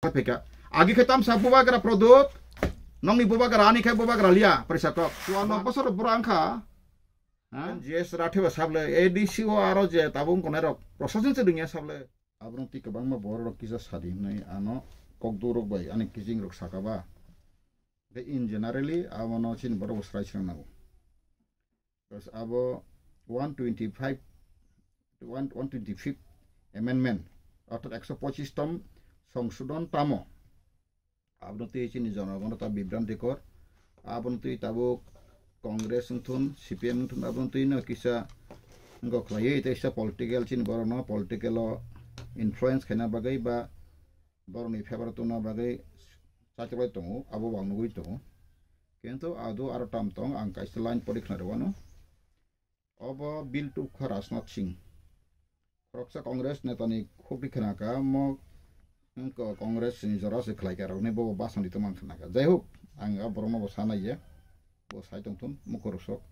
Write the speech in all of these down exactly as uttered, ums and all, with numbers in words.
Phika. Agi khe tamsa bubagra Prodot, nongni bubagra ani khe bubagra Lia, prisa kok. Chuano bosor bura wngkha. Ha? G S Ratheba sable, A D C o aro je tabung konai rok, prosason se dungya sable. Abro twi kwbangma borok rok kisa sadi hinwi ano kokdurok bai ani kijing rok sakaba. Tei in generally abono chini borok bo srai srang nango. Plus abo one twenty-five, one, one twenty-fifth amendment, orthat ekso pochis tom songsodon tamo. Abono twi chini jonogono ta bibrantikor. Abono twi tabuk Congress wngthun, C P M wngthun, abono twi no kisa wngkha khlaiwi tei kisa political chini borokno political o influence khaina bagwi ba borokni favor tongna bagwi chachaklai tongo, abo bo ang nugwi tongo. Kintu ado aro tam tong, ang kaisa line pori khna rwano. Obo bill tubkha Rajnath Singh. Khoroksa Congress netani khukri khna kha, mo wngkha Congress ni jora se khlai kha rokni bo basani tongma khna kha. Jai hok, ang a borokno bo sanai ya. Bo sai tongthun, mukhorok sok.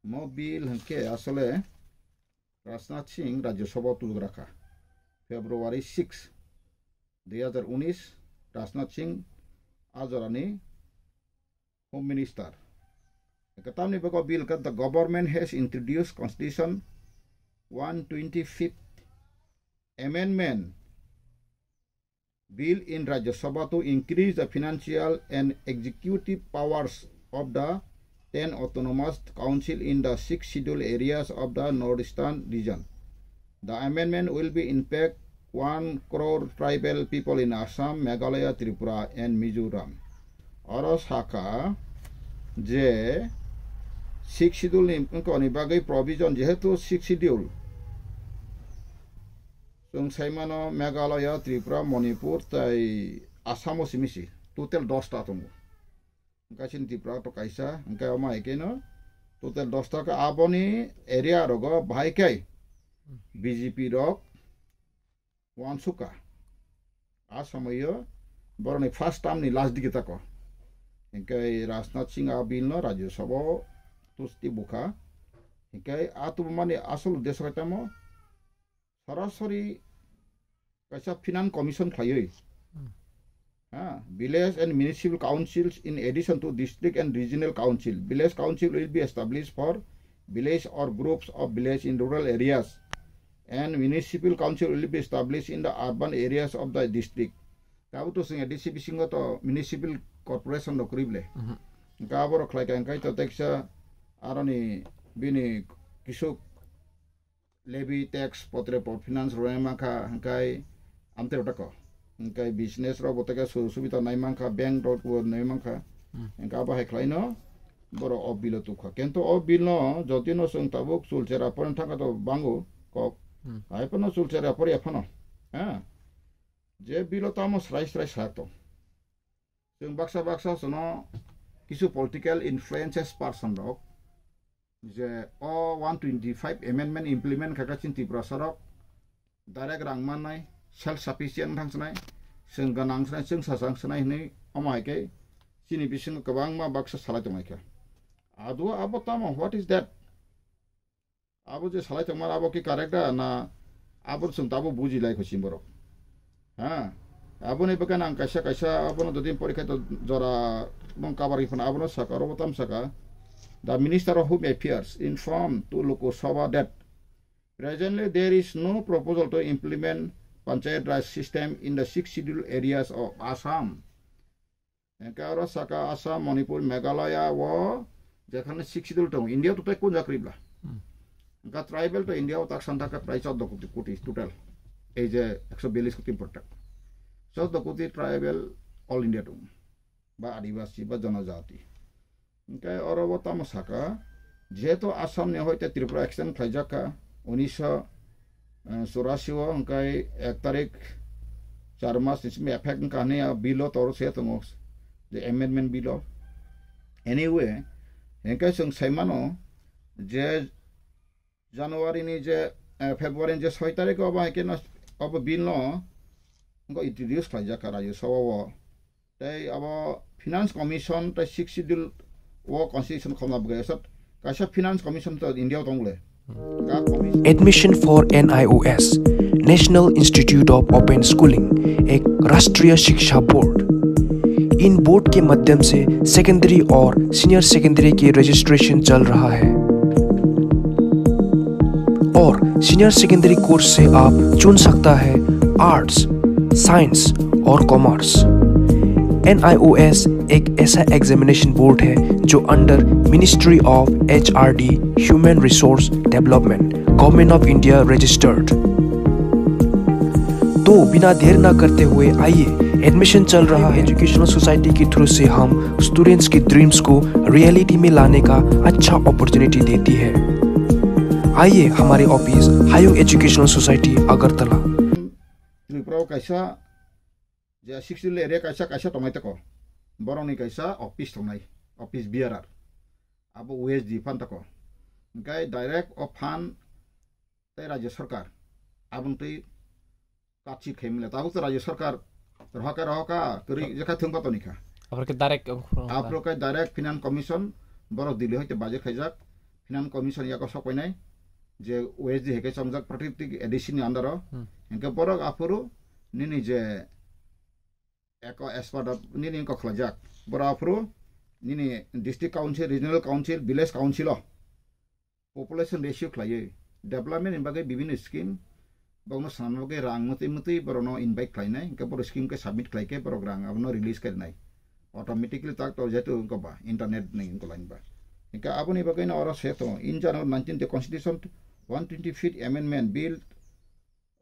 Mo bill hwnkhe asole Rajnath Singh Rajya Sabha o tubuk rakha. February six, dui hazar unis, Rajnath Singh a jorani Home Minister. Tamni bagwi bill ka, the government has introduced Constitution one twenty-fifth Amendment Bill in Rajya Sabha to increase the financial and executive powers of the ten autonomous council in the six schedule areas of the Northeastern region. The amendment will be impact one crore tribal people in Assam, Meghalaya, Tripura and Mizoram. Oro saka je six schedule ni wngkha ni bagwi provision, jehetu six schedule chwng saimano Meghalaya, Tripura, Manipur tei Assam o simi si total dos ta tongo. Hwnkhe chini Tripura to kaisa, hwnkhe omo hai khe no total dos ta khe aboni area rogo bahai khe B J P rok uansukha. A somoio borokni first term ni last digi tako. Hwnkhe Rajnath Singh a bill no Rajya Sabha o tusti bukha. Hwnkhe a tubumani asol uddesho khe tamo sorasori kaisa finance commission khlaiwi. Hmm. Ha, village and municipal councils in addition to district and regional council. Village council will be established for village or groups of village in rural areas. And municipal council will be established in the urban areas of the district. Abo to sing A D C bisingo to municipal corporation no kwrwi ble. Mhm. Hwnkhe abo rok khlai kha hwnkhe to teksa aroni bini kisuk levy, tax, potre po finance rwnai mankha, hwnkhe amtwi rwtako. Hwnkhe business rok bo tei khe su-, subida nai mankha, bank rok bo nai mankha. Hmm. Hwnkhe abo hai khlaino borok o bill o tukha. Kento o bill no jotino chwng tabuk chulchera porni thangkha to bango kok. Hmm. Hai phano chulchera porya phano. Ha? Je bill o tamo srai srai sak tong. Chwng baksa baksa chwngno kisu political influences person rok je o one twenty-five amendment implement kha kha chini Tiprasa rok direct rang mannai, self sufficient thang sanai, chwng gwnang sanai, chwng sachang sanai hinwi omo hai khe chini bisingo kwbangma baksa salai tongmai kha. Ado abo tamo, what is that? Abo je salai tongmani abo ki correct da na abo chwng tabuk buji lai kho chini borok. Ha? Aboni bagwi ang kaisa kaisa abono dodin porikha to jora mung kabar phano abono saka, oro tam saka. The Minister of Home Affairs informed to Lok Sabha that presently there is no proposal to implement Panchayat Raj system in the six schedule areas of Assam. Hwnkhe oro saka Assam, Manipur, Meghalaya o jekhane six schedule tongo, India o to tei kun jak ribla. Hmm. Hwnkhe tribal to India o tak santa khe prai chaudo koti, koti total. Ei je ekso biyallis koti protect. Chaudo koti tribal all India tongo. Ba Adivasi, ba Janajati. Hwnkhe oro bo tamo saka, jehetu Assam ni hoite Tripura extend khlaijak kha, unisho churasi o, hwnkhe ek tarik char mas ni simi effect wngkha hinwi a bill o toro se tongo, je amendment bill o. Anyway, hwnkhe chwng sai mano je January ni je, eh, February ni je soi tarik o bo hai khe no, obo bill no wngkha introduce khlaijak kha Rajya Sabha o. Tei abo Finance Commission tei Sixth Schedule o Constitution khobna bagwi asat kaisa Finance Commission to India o tong le. Ka commission Admission for N I O S, National Institute of Open Schooling, a राष्ट्रीय शिक्षा बोर्ड। इन बोर्ड के माध्यम से सेकेंडरी और senior secondary की रजिस्ट्रेशन चल रहा है। और सीनियर सेकेंडरी कोर्स से आप चुन सकता है आर्ट्स, साइंस और कॉमर्स। एनआईओएस एक ऐसा एग्जामिनेशन बोर्ड है जो under ministry of HRD, human resource development, government of India registered. तो बिना देर ना करते हुए आइए, एडमिशन चल रहा है। एजुकेशनल सोसाइटी के थ्रू से हम स्टूडेंट्स की ड्रीम्स को रियलिटी में लाने का अच्छा अपॉर्चुनिटी देती है। आइए हमारे ऑफिस, हायुंग educational society, Agartala. Tripura o kaisa je sixth schedule area kaisa, kaisa tongnai tako. Borokni kaisa office tongnai, office bearer. Abo O S D phan tako. Hingke direct o phan tei Rajya Sarkar aboni twi kachi khaimile. Tabuk to Rajya Sarkar rohoka, rohoka, kwrwi jekha thwngba tonikha. Aphuru khe direct, um, Aphuru khe direct Finance Commission, borok Delhi hoite budget khaijak. Finance Commission yago sok painai je O S D hai khe chongjak Prakriti A D C ni under o. Hmm. Hingke borok aphuru nini je eko expert of nini wngkha khlajak. Borok aphuru nini district council, regional council, village council o population ratio khlaiwi development ni bagwi bibinno scheme, bokno swnamna bagwi rang mwtwi mwtwi borokno invite khlainai, hingke borok scheme khe submit khlai khe borok rang abono release khainai. Automatically tak to jehetu wngkha ba internet ni wngkha line ba. Hingke aboni bagwino oro se tongo, in general nineteen the constitution one twenty-fifth amendment bill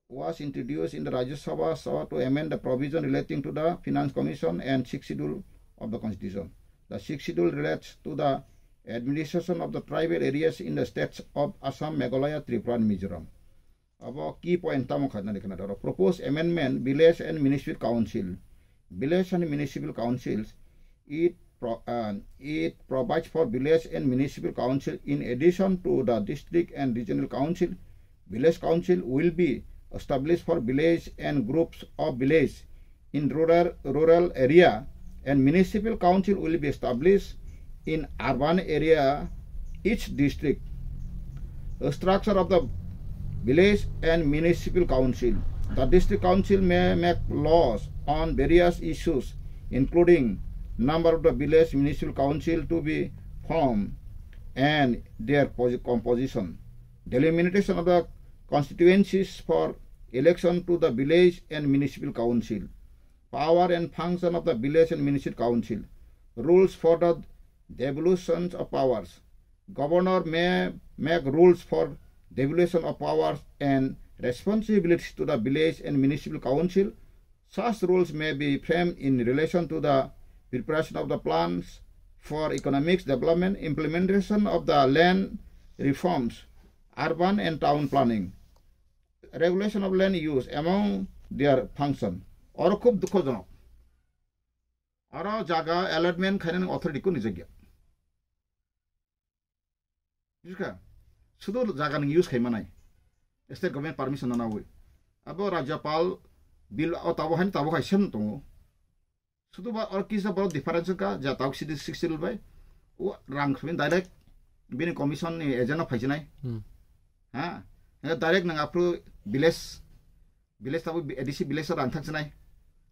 was introduced in the Rajya Sabha so to amend the provision relating to the Finance Commission and Sixth Schedule of the Constitution. The Sixth Schedule relates to the administration of the tribal areas in the states of Assam, Meghalaya, Tripura and Mizoram. Abo key point tamo kha nani khna doro. Proposed amendment, village and municipal council. Village and municipal councils, it pro-, uh, it provides for village and municipal council in addition to the district and regional council. Village council will be established for village and groups of village in rural, rural area, and municipal council will be established in urban area, each district. Structure of the village and municipal council. The district council may make laws on various issues, including number of the village municipal council to be formed and their posi-, composition, delimitation of the constituencies for election to the village and municipal council, power and function of the village and municipal council, rules for the devolutions of powers. Governor may make rules for devolution of powers and responsibilities to the village and municipal council. Such rules may be framed in relation to the preparation of the plans for economic development, implementation of the land reforms, urban and town planning, regulation of land use among their function. Oro khub dukhojonok. Oro jaga allotment khainani authority kunu jagya. Bujiska? Sudu jaga ning use khaimanai. State government permission nanawi. Abo Rajyapal bill o tabo hain tabo hai sen tongo. Sudu ba oro kisa borok difference ka ja tabo sixty, sixty rule bai. O rang khwin direct bini commission ni agent no phaisinai. Hmm. Ha? Direct nang apro village village tabuk A D C village o rang thang sinai.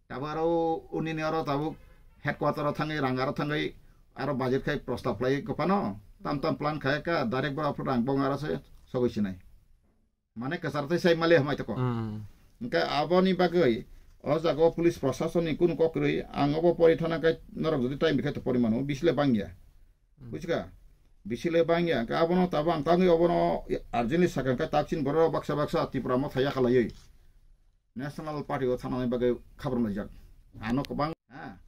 Tabuk aro unini aro tabuk headquarter o thangwi rang aro thangwi aro budget khai prostab khlai kwphano tam tam plan khai ka direct borok aphuru rang bong aro se sogwi sinai. Mane kwchar tei sai mali hamai toko. Hmm. Hingke aboni bagwi o jaga o police proshasoni kunu kok kwrwi ang obo pori thana khe norok jodi time rikhe to pori mano bisle bangya. Bujiska? Bisi le bangya, hingke abono tabo ang tangwi obono urgently sakha, hingke taksin borok baksa baksa Tripura motha yakha laiwi National Party o thanani bagwi khabrum laijak. Ano kwbang, ha?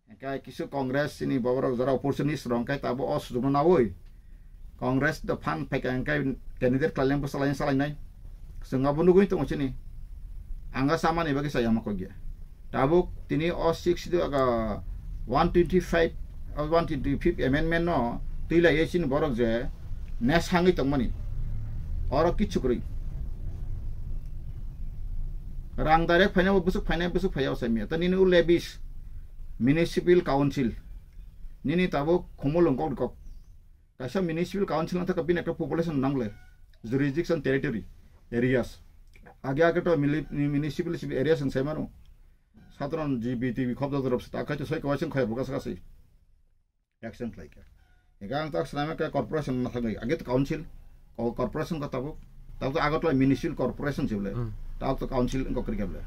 Hingke kisu Congress ni boborok jora opportunist rok hingke tabo o sujukno nawi Congress do phan phaikha hingke candidate khlaileng bwsa laina salainai. Chwng abo nugwi tongo chini. Ang a samani bagwi chaya ma kogya. Tabuk tini o six do aga one twenty-five, o one twenty-fifth amendment no twi lai chini borok je nes hangwi tongmani. Oro kichu kwrwi. Rang direct phaina bo bwswk phaina bwswk phaiya o saimya. Ta nini u levies municipal council. Nini tabuk khumulwng kok kok. Kaisa municipal council wngkha bini ekta population nangle, jurisdiction territory, areas. Age age to mili-, municipal areas wng sai mano. Sadharon G B T B khobjak rok se ta khai to soi kwbaichwng khoi bwkha saka se. Action khlai kha. Ega ang tak swnamya khe corporation na thangwi. Age to council, o corporation ka tabuk. Tabuk to Agartala municipal corporation se bole. Hmm. Tabuk to council wngkha kwrwi khe bole.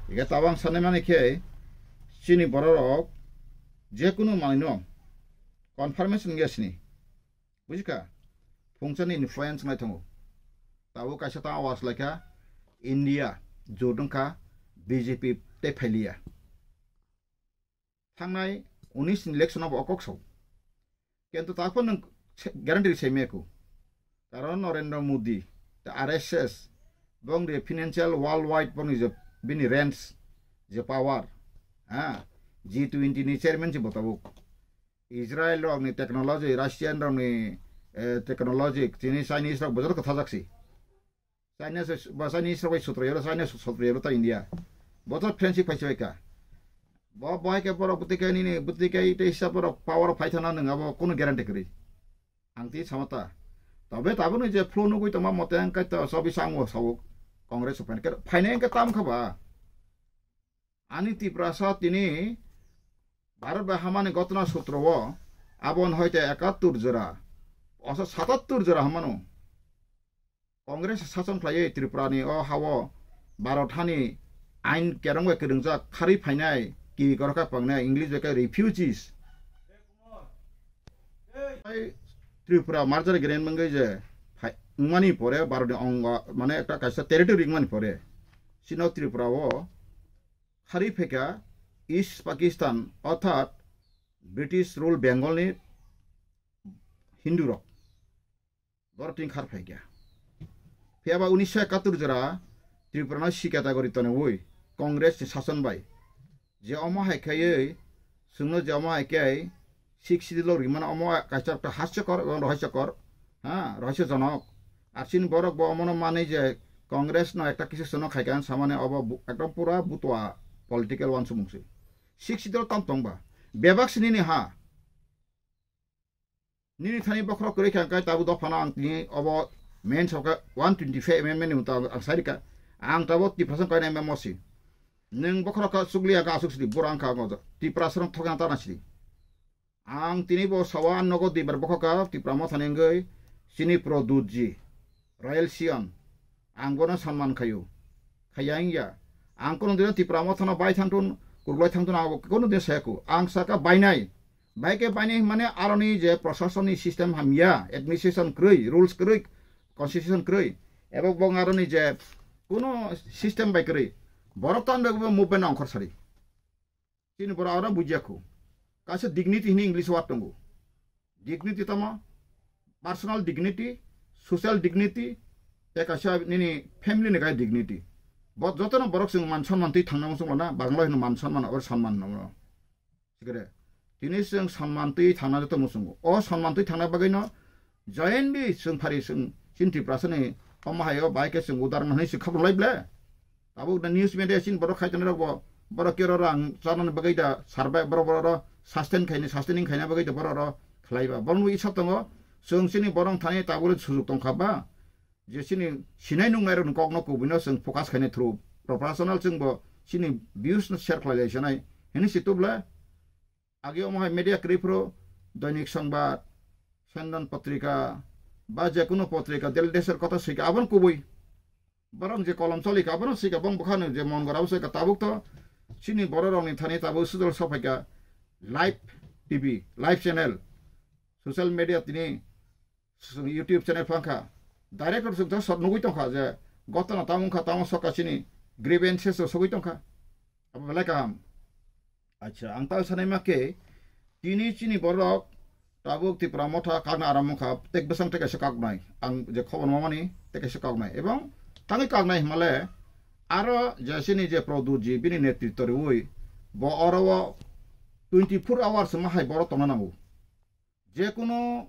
Ega tabuk ang sanai mani khe chini borok rok je kunu manwi no confirmation wngya sini. Bujikha? Phungchani influence nai tongo. Tabuk kaisa ta awas lai kha India jot wngkha B J P tei phailiya. Thangnai unis ni election o bo o kok sao. Kintu ta phano nwng se-, guarantee sai maya kho. Karon Narendra Modi, the R S S, bong de financial worldwide bong ni je bini range, je power, ha, G twenty ni chairman se bo tabuk. Israel rok ni technology, Russian rok ni, eh, technology, chini Chinese rok bo joto kwthajak si. China se, ba Chinese rok bai sutrayoro, China sutrayoro ta India. Bo to friendship phaisai ka. Bo, bo hai khe borok bwtwi khe nini, bwtwi khe tei sa borok power phai thana nwng abo kunu guarantee kwrwi. Ang twi sama ta. Tobe tabukni je flow nugwi tongma mote ang kai ta chobi sa ang o sao Congress o phaina. Phaina ang khe tam kha ba. Ani Tiprasa tini Bharat bai hamani gotna sutro o abon hoite ekattur jora, oso satattur jora hamano. Congress sason khlaiwi Tripura ni o hao Bharat hani ain kerong bai kwrwngjak kharwi phainai ki korokha pangnai English bai khe refugees. Tripura merger agreement mungwi je phai-, wngmani pore Bharat ni ongo mane ekta kaisa territory wngmani pore chino Tripura o kharwi phaikha East Pakistan, orthat British rule Bengal ni Hindu rok. Borok twi khar phaikha. Phiyaba unisho ekattur jora Tripura no C category tonwi Congress ni sason bai. Je omo hai khaiwi, chwngno je omo hai khe Sixth Schedule o rimano omo kaisa ekta hasyokor ebong rohoisyokor, ha, rohoisyojonok. Ar chini borok bo omono manwi je Congress no ekta kisu chwngno khaikha hinwi samani obo bu-, ekdom pura butua political uansukmung se. Sixth Schedule o tam tongba? Bebak se nini ha. Nini thani bokhorok kwrwi kha, hwnkhe tabuk dophano ang tini obo main soka one twenty five amendment ni mwta ang sai rikha. Ang tabuk Tiprasa kainai M M O si. Nwng bokhorok kha chukliya kha aswk sidi, bura wngkha ang Tiprasa rok thokna tana sidi. Ang tini bo sawa nogo dibar bokhorok kha Tipra Motha ni wngwi chini Produtji. Royal Sion, ang bono sanman khaio. Khaiya wngya. Ang kono dino Tipra Mothano bai thangthun, kurglai thangthun ang abo kono din sayaku. Ang saka bainai. Bai khe bainai hwnmani aroni je prosasonni system hamya, administration kwrwi, rules kwrwi, constitution kwrwi. Ebo bong aroni je kono system bai kwrwi. Borok tan bai movement ongkhor sari. Chini borok aro bujiya kho. Kaisa dignity hini English word tongo. Dignity tamo personal dignity, social dignity, tei kaisa nini family ni kai dignity. Bo jotono borok chwng man sonman twi thangna muchung lana, Bangla hino man sonman, abo sonman hino. Sikere. Tini chwng sonman twi thangna joto muchungo. O sonman twi thangna bagwino Join di chwng phari chwng chini Tiprasani omo haio bai khe chwng udaran hwnwi se khaprwng lai ble. Tabuk da news media chini borok khai tongnai rok bo borok kero rang chanani bagwi da survive borok borok ro sustain khaini sustaining khaina bagwi da borok ro khlai ba. Borok nugwi isa tongo chwng chini borok thani tabuk le sujuk tong kha ba. Je chini sinai nungnai rok ni kok no kubui no chwng focus khaini through professional chwng bo chini views no share khlai lai sanai hwnwi se tubla. Agi omo hai media kwrwi phuru Doinik Songbat, Sendon Potrika, ba je kunu potrika, Daily Desher kota swika, abon kubui. Borok je kolom cholika, abono swika, bong bwkhano je mon gora swika, tabuk to chini borok rokni thani tabuk sujol sophaika live T V, live channel, social media tini Chwng YouTube channel phang kha. Director chwng ta sot nugui tong kha je gotona tamo wng kha, tamo sok kha chini grievances o sogui tong kha. Abo belai kaham. Acha, ang ta sanai ma khe tini chini borok tabuk Tipra Motha kakna aram wng kha, tek bwsang tei kaisa kaknai. Ang je khobor mamani tei kaisa kaknai. Ebong tangwi kaknai hwnmale aro je chini je Produtji bini netritto riui bo oro o twenty four hours ma hai borok tongna nango. Je kunu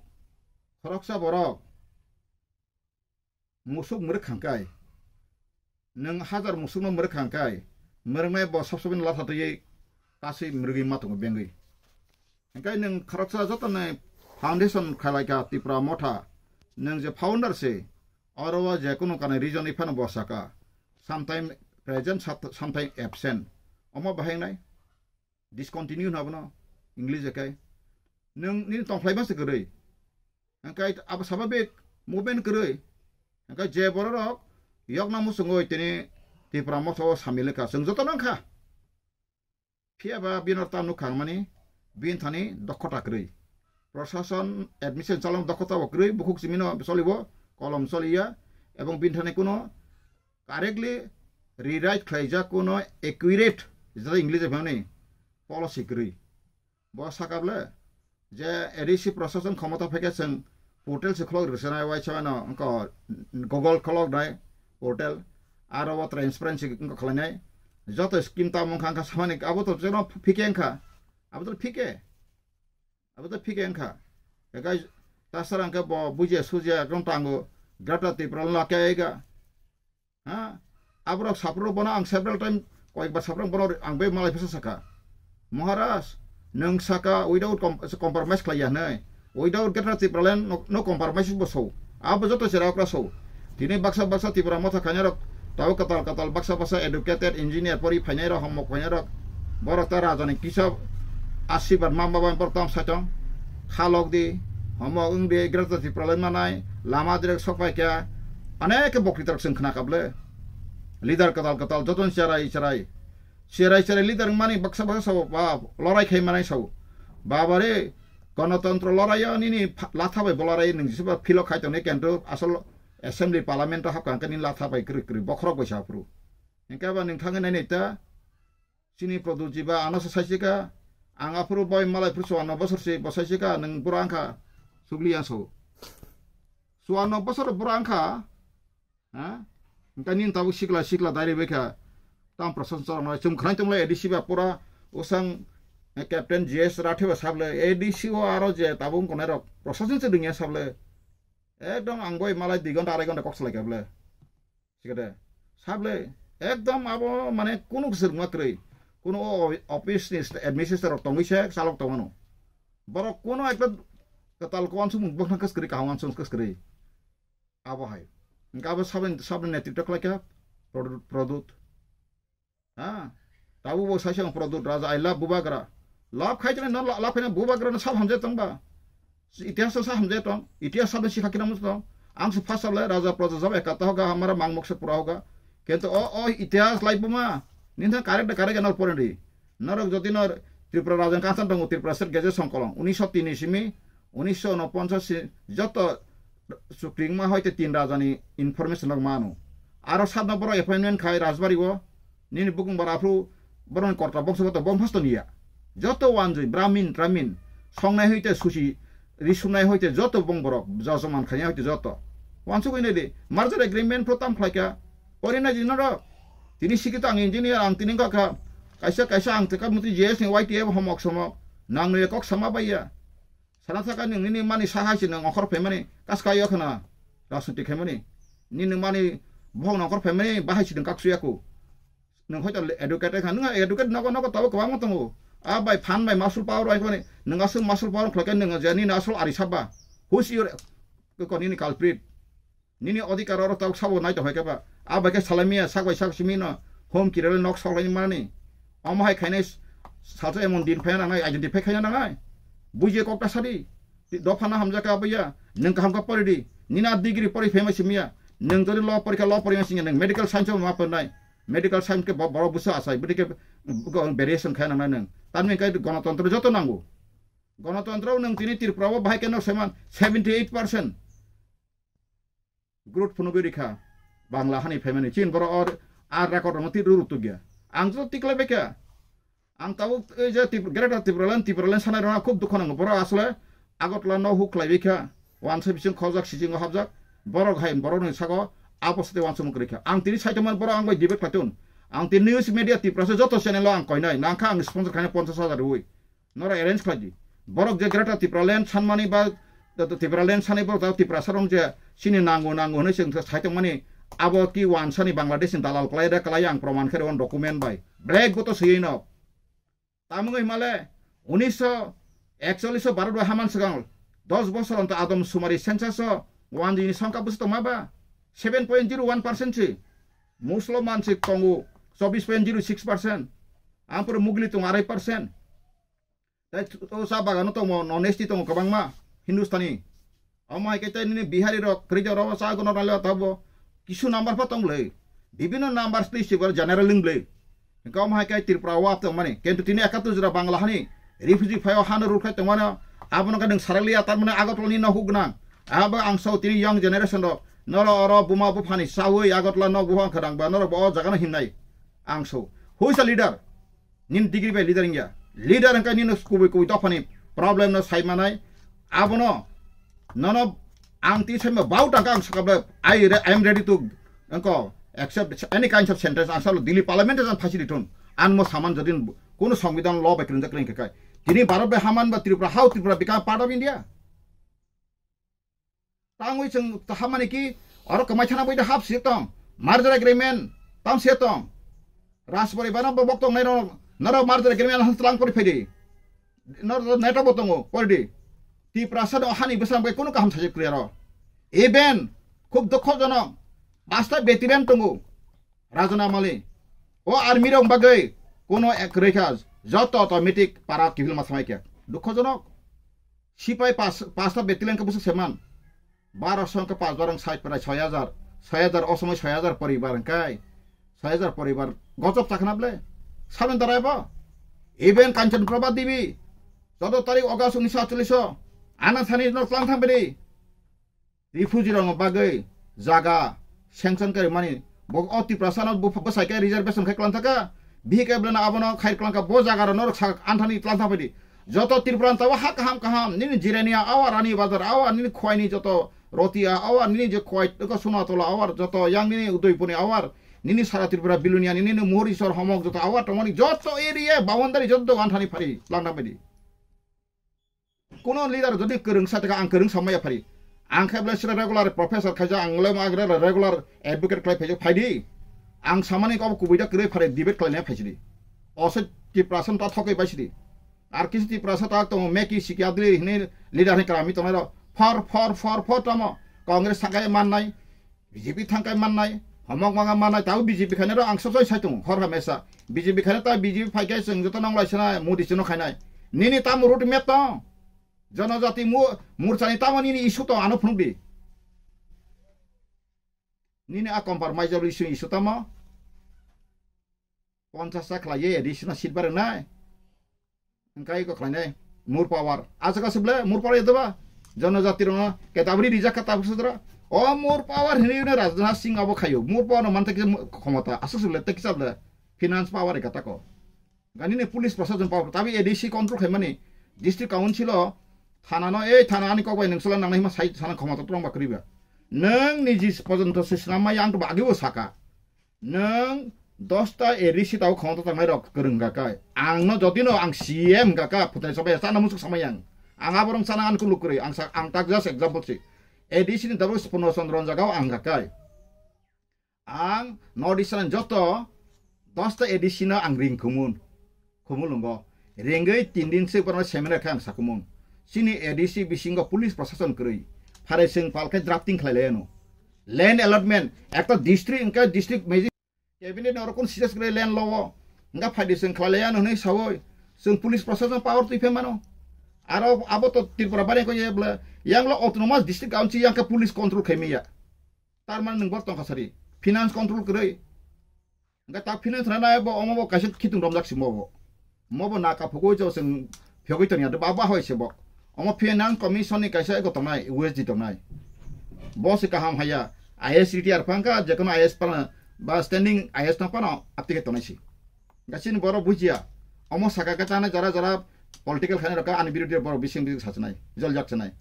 khoroksa borok musuk mwrwk kha hwnkhe, nwng hajar musukno mwrwk kha hwnkhe, mwrwknai bo sab sabai no latha twiwi kasui mwrwgwi ma tongo bengwi. Hwnkhe nwng khoroksa jotoni foundation khlai kha Tipra Motha, nwng je founder se, oro o je kunu kanwi region wi phano bo saka, sometime present, sat-, sometime absent. Omo bahai nai. Discontinue hwnwi abono English o khe. Nwng nini tongphlai masa kwrwi. Hwnkhe abo sababik movement kwrwi. Hwnkhe je bororok yokna muchungwi tini Tipra Motha o samil wngkha, chwng jotono wngkha. Phiya ba bini oro ta nukha hwnmani bini thani dokhota kwrwi. Prosason admission chalok dokhota bo kwrwi, bukhuk simino cholibo, kolom choliya, ebong bini thani kuno correctly rewrite khlaijak kuno accurate, jeta English bai hwnwi policy kwrwi. Bo sakable je A D C prosason khomota phaikhe chwng portal se khulok rwsana waisa no wngkha Google khulok nai portal aro bo transparency wngkha khlainai joto scheme tamo wngkha wngkha samani abo to chwngno phike wngkha abo to phike abo to phike wngkha ekai tasara wngkha bo bujia sujia ekdom tango Greater Tipraland lakhe ega. Ha? Aborok saprok bono ang several time koyekbar saprok bono ang bai malai phisa saka. Maharaj, nwng saka without com-, compromise khlaiya hwnwi. Without Greater Tipraland no, no compromise bo so. Abo joto chera okra so. Tini baksa baksa Tipra Motha khainai rok tabo katal katal baksa baksa educated engineer pori phainai rok homok phainai rok. Borok ta rajani kisa asirwad ma ba borok tam saitong. Khalok di, homok wng di, Greater Tipraland manai, lama direk sok pai kha. Onek bokri torok chwng khna kable. Leader kwtal kwtal jotono cherai cherai. Cherai cherai leader wngmani baksa baksa sabo ba lorai khai manai sabo. Baba re, gonotontro loraio nini pha-, latha bai bo lorai nwng jisuba philo khai tongnai kentro asol assembly parliament o hapkha hwnkhe nini latha bai kwrwi kwrwi bokhorok bai sa phuru. Hwnkhe ba nwng thangwi nainai ta chini Pradyut ji ba ano se saisika ang aphuru bai malai phuru chuanno bosor se bo saisika nwng bura wngkha sugli ya so. Chuanno bosor bura wngkha. Ha? Engka nini tabuk sikla sikla dari bekha. Tam Prasad Chorong no chum khnain tongla A D C ba pura usang, eh, Captain G S Rathe ba sable A D C o aro je tabuk konai rok Prasad se dungya sable. Ekdom ang boi malai dui gonta arai gonta kok salai kable. Sikade. Sable ekdom abo mane kunu kusur ma kwrwi. Kunu o office ni administrator rok tongwi se salok tongmano. Borok kunu ekta kwtal ko wansuk bokna kwskwrwi kaham wansuk kwskwrwi. Abo hai. Hingke abo sabni, sabni netritw khlai kha Produ-, Produt. Ha? Tabuk bo sai se ang Produt Raja, I love Bubagra. Love khai jani no la-, love khai na Bubagra no sab hamjai tong ba. Si itihas no sab hamjai tong. Itihas sab si khakina mus tong. Ang se first sab le Raja Praja jab ekata hoga hamara mangmok se pura hoga. Kento o, o itihas lai buma. Nintha correct da correct anal poren di. Norok jodi no Tripura Raja ni kansang tongo, Tripura State Gazette Songkolong, unisho tin ni simi, unisho unoponchas si, joto chukringma hoite tin raja ni information rok mano. Aro sabno borok appointment khai Rajbari o, nini bukung bara aphuru borok ni korta bongso boto bong phasto niya. Joto wanjui, Brahmin, Brahmin, songnai hoite susi, risumnai hoite joto bong borok, jojoman khainai hoite joto. Wansugui nai di, merger agreement pho tam khlai kha, pori nai di norok. Tini sikito ang engineer, ang tini wngkha kha, kaisa, kaisa ang teka muti J S ni Y T F homok somok, nang nui kok sama baiya. Sana saka nini mani sahai si nang okhor phaimani, kas kayo khana, rajniti khaimani. Nini mani bohok nang okhor phaimani, bahai si nang kaksuya ku. Nang hoito educate kha, nang educate nogo, nogo tabo kwbangma tongo. A bai phan bai muscle power bai khani, nang aswk muscle power khlai khe nang je nini asol ari sabba. Who's your, ko nini culprit? Nini odhikar oro tabuk sabo nai tong hai khe ba. A bai khe salai miya sak bai sak simi no home kirel nok sok lai mani. Omo hai khainai salsa emon din phai nangnai, identify khaina nangnai. Bujie kok ta sadi. Dopha na hamjak ka abuya. Nwng kaham ka pori di. Nini a degree pori phai ma simiya. Nwng jodi law pori kha law pori ma simiya. Nwng medical science ma pori nai. Medical science ke bo-, borok busa asai. Budi ke variation khaina nangnai nwng. Tamni kai gonotontro joto nango. Gonotontro nwng tini Tripura o bahai khe nok seman seventy eight percent. Growth phunugwi rikha Bangla hani phaimani. Chin borok or ar record rwma ti ruru tugya. Ang joto tiklai baikha. Ang tabuk ei je Trip-, Greater Tipraland, Tipraland sanai rwna khub dukho nango. Borok asole Agartala no huk khlai baikha. Wansa bising khojak sijingo hapjak. Borok hai borok ni sago abo sate wansukmung kwrwi kha. Ang tini saitongmani borok ang bai debate khlaitun. Ang tini news media Tiprasa joto channel o ang koinai. Nangkha ang sponsor khaina ponchash hajar rwi. Nora arrange khlai di. Borok je Greater Tipraland sanmani ba Tipraland sanai borok ta Tiprasa rok je chini nango nango hwnwi chwng saitongmani abo ki wansani Bangladesh ni dalal kwlai re kwlai ang proman khe rw document bai. Black boto swiwi no. Tamungwi himale unisho ekchollish o Bharat bai haman swkang dos bosor onto Adam Sumari census o wanjini songkha bwswk tongma ba seven point zero one percent si. Musulman si tongo chobbish point zero six percent. Ang pura mugli tongo arai percent. Tai o cha bagano tongo, non S T tongo kwbangma, Hindustani. Omo hai khe tai nini Bihari rok, Krijo rok, cha gono rale tabo kisu number pha tong le. Bibino number twi si bor general ling le. Hingke omo hai khe Tripura wap tong mani. Kintu tini ekattu jora Bangla hani refugee phaio hano rul khai tong mano. Abono khe nwng sarakliya, tar mane Agartala ni nok huk gnang. Abo ang sao tini young generation rok. Noro oro buma buphani sawi Agartala nok buphang khadang ba noro bo o jaga no himnai. Ang sao. Who is a leader? Nini degree bai leader wngya. Leader wngkha nini kubui kubui dophani problem no sai manai. Abono nono ang twi sai ma bau tangka ang sakha ble, I re-, I am ready to wngko accept any kinds of sentence. Ang salo Delhi Parliament ang phasi di thun. Ang mo saman jodin kono songbidan law bai kwrwngjak kwrwng khe kai. Tini Bharat bai haman ba Tripura, how Tripura become part of India? Tangwi chwng hamani ki oro kwmai thana bai da hap sir tong. Merger agreement tang se tong. Rajporibar no bok tong nai rok, noro merger agreement han tlang pori phaidi. Noro neto bo tongo pori di. Tiprasa no hani bwsang bai kunu kaham sajak kriya ro. Even khub dukhojonok. Basta veteran tongo. Rajana Mali. O army rok bagwi kono ek kwrwi kha, joto automatic para kiphilma samai khe. Dukhojonok. Sipai pas, pasta battalion khe bwswk seman. Baro song khe pas barang sait prai soi hajar. Soi hajar o somoi soi hajar poribar hwnkhe. Soi hajar poribar gochok chakna ble. Saben darai bo. Even Kanchan Prabha Devi. Joto tarik August unisho atchollish o. Ana thani no tlang thang bini. Refugee rokno bagwi jaga sanction khaimani bo o Tiprasano bo bwsai khe reservation khai klang thaka, bihik eblena abono khai klang kha, bo jaga rokno rwksa anthani tlang thang phaidi. Joto Tripura tabo ha kaham kaham, nini Jirania awa, Rani Bazar awa, nini Khwaini joto Rotia awa, nini je Khwai toko Sunatola awa, joto yang nini Udaipurni awa, nini sara Tripura Bilonia, nini Muhur Isor Homok joto awa tongmani joto area boundary joto anthani phari tlang thang phaidi. Kuno leader jodi kwrwngsa teka ang kwrwngsa maya phari. Ang khe ble sira regular professor khaija, ang le ma regular advocate khlai phaija phaidi. Ang samani kabo kubui da kwrwi phari debate khlaina phaisidi. Ose Tiprasa ta thokwi baisidi. Ar kisi Tiprasa ta tong meki siki adli hini leader ni krami tongnai ro. For, for, for, for tamo. Congress sakai mannai. B J P thangkai mannai, homok manga mannai, tabo B J P khainai ro ang sochoi sai tongo, hor hamesa. B J P khainai ta B J P phaikai chwng joto nang lai sanai, Modi chwngno khainai. Nini tamo road map tong? Jonojati mu-, morchani tamo nini issue tong, ano phunukdi. Nini a compromise issue, issue tamo? Ponchas ta khlaiye, A D C no seat barwngnai. Hingkai ko khlainai. More power. Aswk aswk ble, more power yadaba. Jonojati rokno, ketabri rijak kha tabuk sudra. O more power hinwi no Rajnath Singh abo khayo. More power no mantha kisa khomota. Aswk aswk ble, tei kisa ble. Finance power ekha tako. Gani ni police proshashan power. Tabi A D C control khaimani. District council o, thana no, ei thana ani kok bai nung sala nangnai hima sai sana khomota twrwng ba kwrwi ba. Nung niji pojonto se swnam maya ang to bagi bo saka. Nwng dosta A D C tao khongo tangnai rok kwrwng hwnkha khe. Ang no jodi no ang C M hwnkha khe, phutai sabai chana musuk samai ang. Ang aborok chana ang kuluk kwrwi, ang sa, ang tak just example si. A D C ni tabuk Purno Chandra ni jagao ang hwnkha khe. Ang North Eastern joto dosta A D C no ang ring khumun. Khumulwngo. Ringwi tin din se borokno seminar khe ang sakumung. Chini A D C bisingo police proshashan kwrwi. Pharai chwng pal khe drafting khlai laiano. Land allotment, ekta district hwnkhe district magistrate cabinet ni oro kun suggest kwrwi land law o. Hwnkhe phaidi chwng khlai laiano hwnwi sawi. Chwng police proshashan power twi phaimano. Aro abo to Tripura bari ko ye bla. Yang lo autonomous district council yang khe police control khaimaya. Tar mani nwng bor tongkha sari. Finance control kwrwi. Hwnkhe ta finance rana bo omo bo kaisa khitung romjak si mo bo. Mo bo na kaphugwi jo chwng phiyogwi tongya de ba, ba hoi se bo. Omo finance commission ni kaisa ego tongnai, U S D tongnai. Bo se kaham haya, I S retire phangkha, jekono I S pana, ba standing I S no pano aptike tongnai si. Hwnkhe chini borok bujiya. Omo saka khe tana jara jara political khainai rok ani birodhi borok bising bising sachinai, joljak chinai.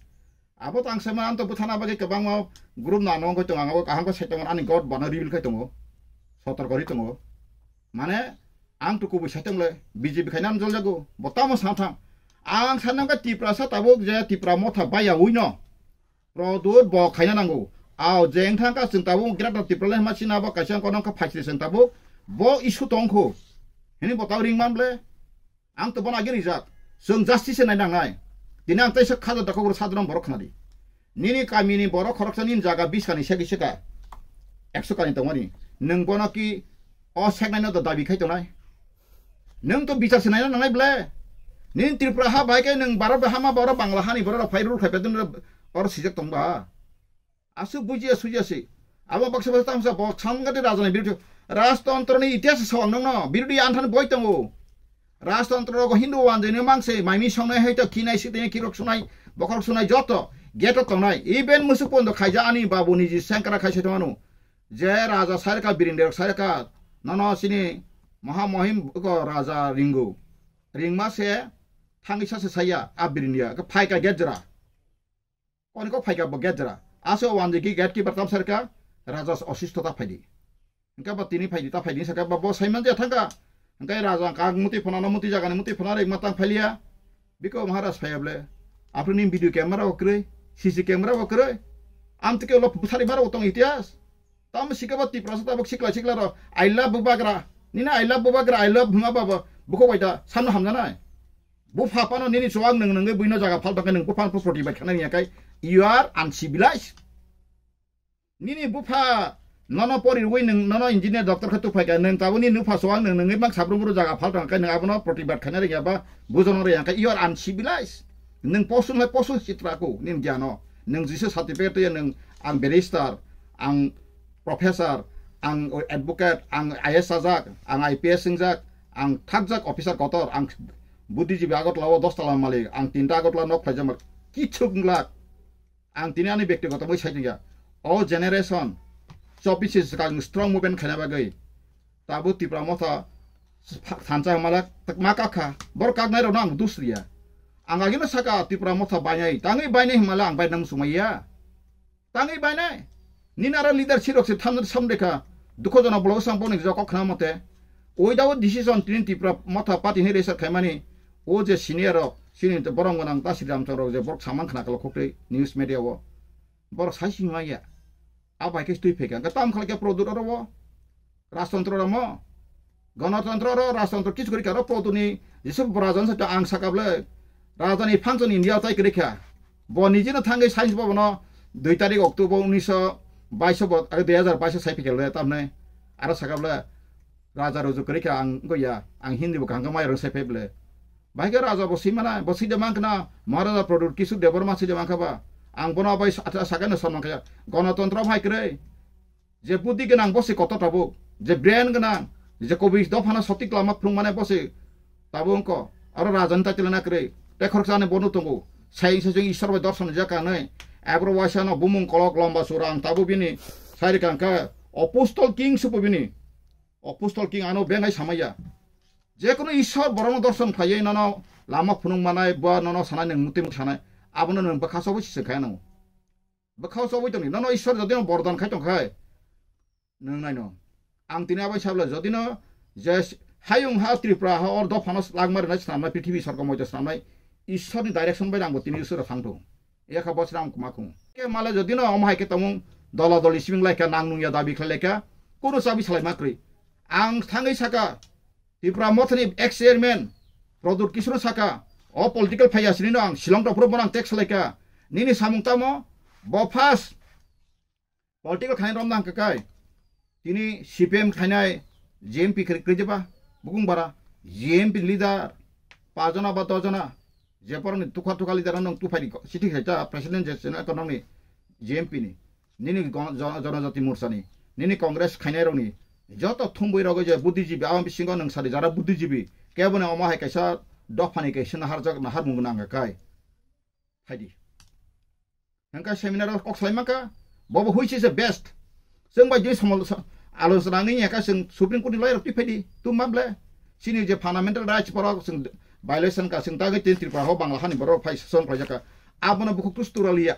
Abo to ang sai mano, ang to bwthana bagwi kwbangma group no ano wngwi tongo, ang abo kaham khe sai tongo, ani god bana reveal khai tongo, sotor kori tongo. Mane ang to kubui sai tong le, B J P khaina ang joljago, bo tamo sa thang. Ang sai nang khe Tiprasa tabuk je Tipra motha baya ui no, Pradyot bo khaina nango. Ao jeng thang kha chwng tabuk Greater Tipraland hwnma sina bo kaisa kono kha phaisri chwng tabuk, bo issue tong kho. Hini bo tau ring man ble. Ang to bono agini rijak. Chwng justice se nai nangnai. Tini ang teisa khajo dakok ro sadrom borok khnadi. Nini kamini borok khoroksa nini jaga bis kani segi seka. Ekso kani tongmani. Nwng bono ki o seknai no da dabi khai tongnai. Nwng to bichar se naina nangnai ble. Nini Tripura ha bai khe nwng Bharat bai hama ba oro Bangla hani borok rok phai rul khai pedun oro sijak tong ba. Aswk bujiya sujiya se. Abo baksa baksa tamsa bo samgade rajani birudu. Rajtontro ni itihas sawang nongno birudu anthan boi tongo. Rajtontro rogo Hindu wanjani mangse maimi songnai hai to kinai sitini kirok sunai bokhorok sunai joto geto tongnai. Even musuk pondo khaija ani babu niji sengkara khai se tonganu. Je raja sarka birinde rok sarka nono sini mahamohim ko raja ringo. Ringma se thangisa se saya a birindia ke phaika gejra. Oni kok phaika bo gate jora. Aso wanjiki gatekeeper tam sarka raja osistho ta phaidi. Hingke bo tini phaidi ta phaidi sarka bo, bo saiman je thangka. Hingke raja kak muti phano no muti jagani muti phano rek matang phailia. Biko Maharaj phaiya ble. Apni ni video camera o kwrwi, C C camera o kwrwi. Am tike lo bwsari mara utong itihas. Tamo sikhe bo Tiprasa tabuk sikla sikla ro, "I love Bubagra." Nini "I love Bubagra, I love Buma Baba." Buko bai da, samno hamjanai. Bupha pano nini chuwak nwng nwngwi buino jaga phal tongkhe nwng bupha pho protibad khanai ya kai. You are uncivilized. Nini bupha nono pori rwi nwng nono engineer doctor khe tuphai kha nwng tabuk nini bupha chuwak nwng nwngwi mang sabrum buru jaga phal tongkhe nwng abono protibad khanai ya ba bujono ya kai. You are uncivilized. Nwng posu hai posu chitra ku nini gyano. Nwng jisa certificate ya nwng ang barrister, ang professor, ang advocate, ang I A S sajak, ang I P S wngjak, ang thakjak officer kotor, ang buddhijibi Agartala o dos tala malik, ang tinta Agartala nok phaijak malik, kichuk wngla. Ang tini ani bektigoto bai sai tongya. O generation chobbish swkang strong movement khaina bagwi tabo Tipra Motha thansa mala ma kakha. Bor kaknai rokno ang dus riya. Ang agino saka Tipra Motha bainai, tangwi bainai himala ang bainang sumaiya. Tangwi bainai. Nini aro leader sirok se thamjani samdekha. Dukho jona bolok sang boni jok khna mote. Without decision tini Tipra Motha party ni research khaimani. O je senior rok, sini borong gwnang ta Sri Ramchandra rok je borok samang khna kalo khokri news media o. Borok sai sing maya. A bai khe twi phekha. Hwnkhe tam khlai khe product oro o. Rajtantro ramo. Ganatantro ro, rajtantro kichu kwrwi kha ro product ni. Jesa rajan sa ang saka ble. Rajani function India tai kwrwi kha. Bo nijino thangwi science bo bono dui tarik October unisho baish bo, aro dui hazar baish sai phikhe le tamne. Aro saka ble. Raja ruju kwrwi kha ang wngya. Ang Hindi bo kaham khe maya rwng sai phai ble. Bai khe raja bo swi mana, bo swi de mang khna. Maharaja product kichu Debbarma swi de mang kha ba. Ang bono bai sa-, sa-, sakano son mang kha. Ganatantro hai kwrwi. Je budi gwnang bo se kotor tabuk, je brain gwnang, je kobi dophano sotik lama phrwng mane bo se tabuk wngkha. Aro rajani title na kwrwi, tei khoroksa ani bono tongo. Sai se jeng Ishwar bai dorson jak kanwi, abro waisa no bumung kolok lomba sura ang tabuk bini sai rwkha hwnkhe Apostle King se bo bini. Apostle King ano bengai samaya. Je kono Ishwar borokno dorson khlaiwi nono lama phunuk manai, ba nono sanai nwng muti muti sanai, abono nwng bwkha chobwi se chwng khaina nango. Bwkhao chobwi tongni. Nono Ishwar jodi no bordan khai tongkhai, nwng naino. Ang tini abai sabla jodi no je hayung ha Tripura ha or dophano langmari nai swnamnai, prithibi sorgo moido swnamnai, Ishwarni direction bai rangbo tini Ishwar thang thung. Ekha bochra ang kuma khung. Ke male jodi no omo hai khe tongmung dola doli sibing laikha, nang nungya dabi khlai laikha, kunu chabi salai ma kwrwi. Ang thangwi saka, Tipra Mothani ex chairman Pradyut Kishore saka, o political phaiya sini no ang Shillong to phuru bono ang text salaika. Nini samung tamo? Bo first political khaina romna ang kakai. Tini C P M khainai G M P kri-, krijeba, bukung bara, G M P leader, pajona ba dojona, je poroni tukha tukha leader nong tuphai di ko, siti khaita president je sino ko nongni G M P ni. Nini gon-, jon-, Jonojati Morcha ni, nini Congress khainai rokni joto thumbui rogwi je buddhijibi, aboni bisingo nwng sadi jara buddhijibi, keboni omo hai kaisa dophani kaisa naharjak, naharmung nang kai. Phaidi. Hengka seminar o kok salai maka, bobo hui se best. Chwng bai joi somo sa-, alochona wngwi ya ka chwng Supreme Court ni lawyer rok twi phaidi, tu ma ble. Chini je fundamental rights borok chwng violation ka chwng dagwi tin Tripura ho Bangla hani borok phai son khlaijak ka. Abono bukhuk tu sutura liya.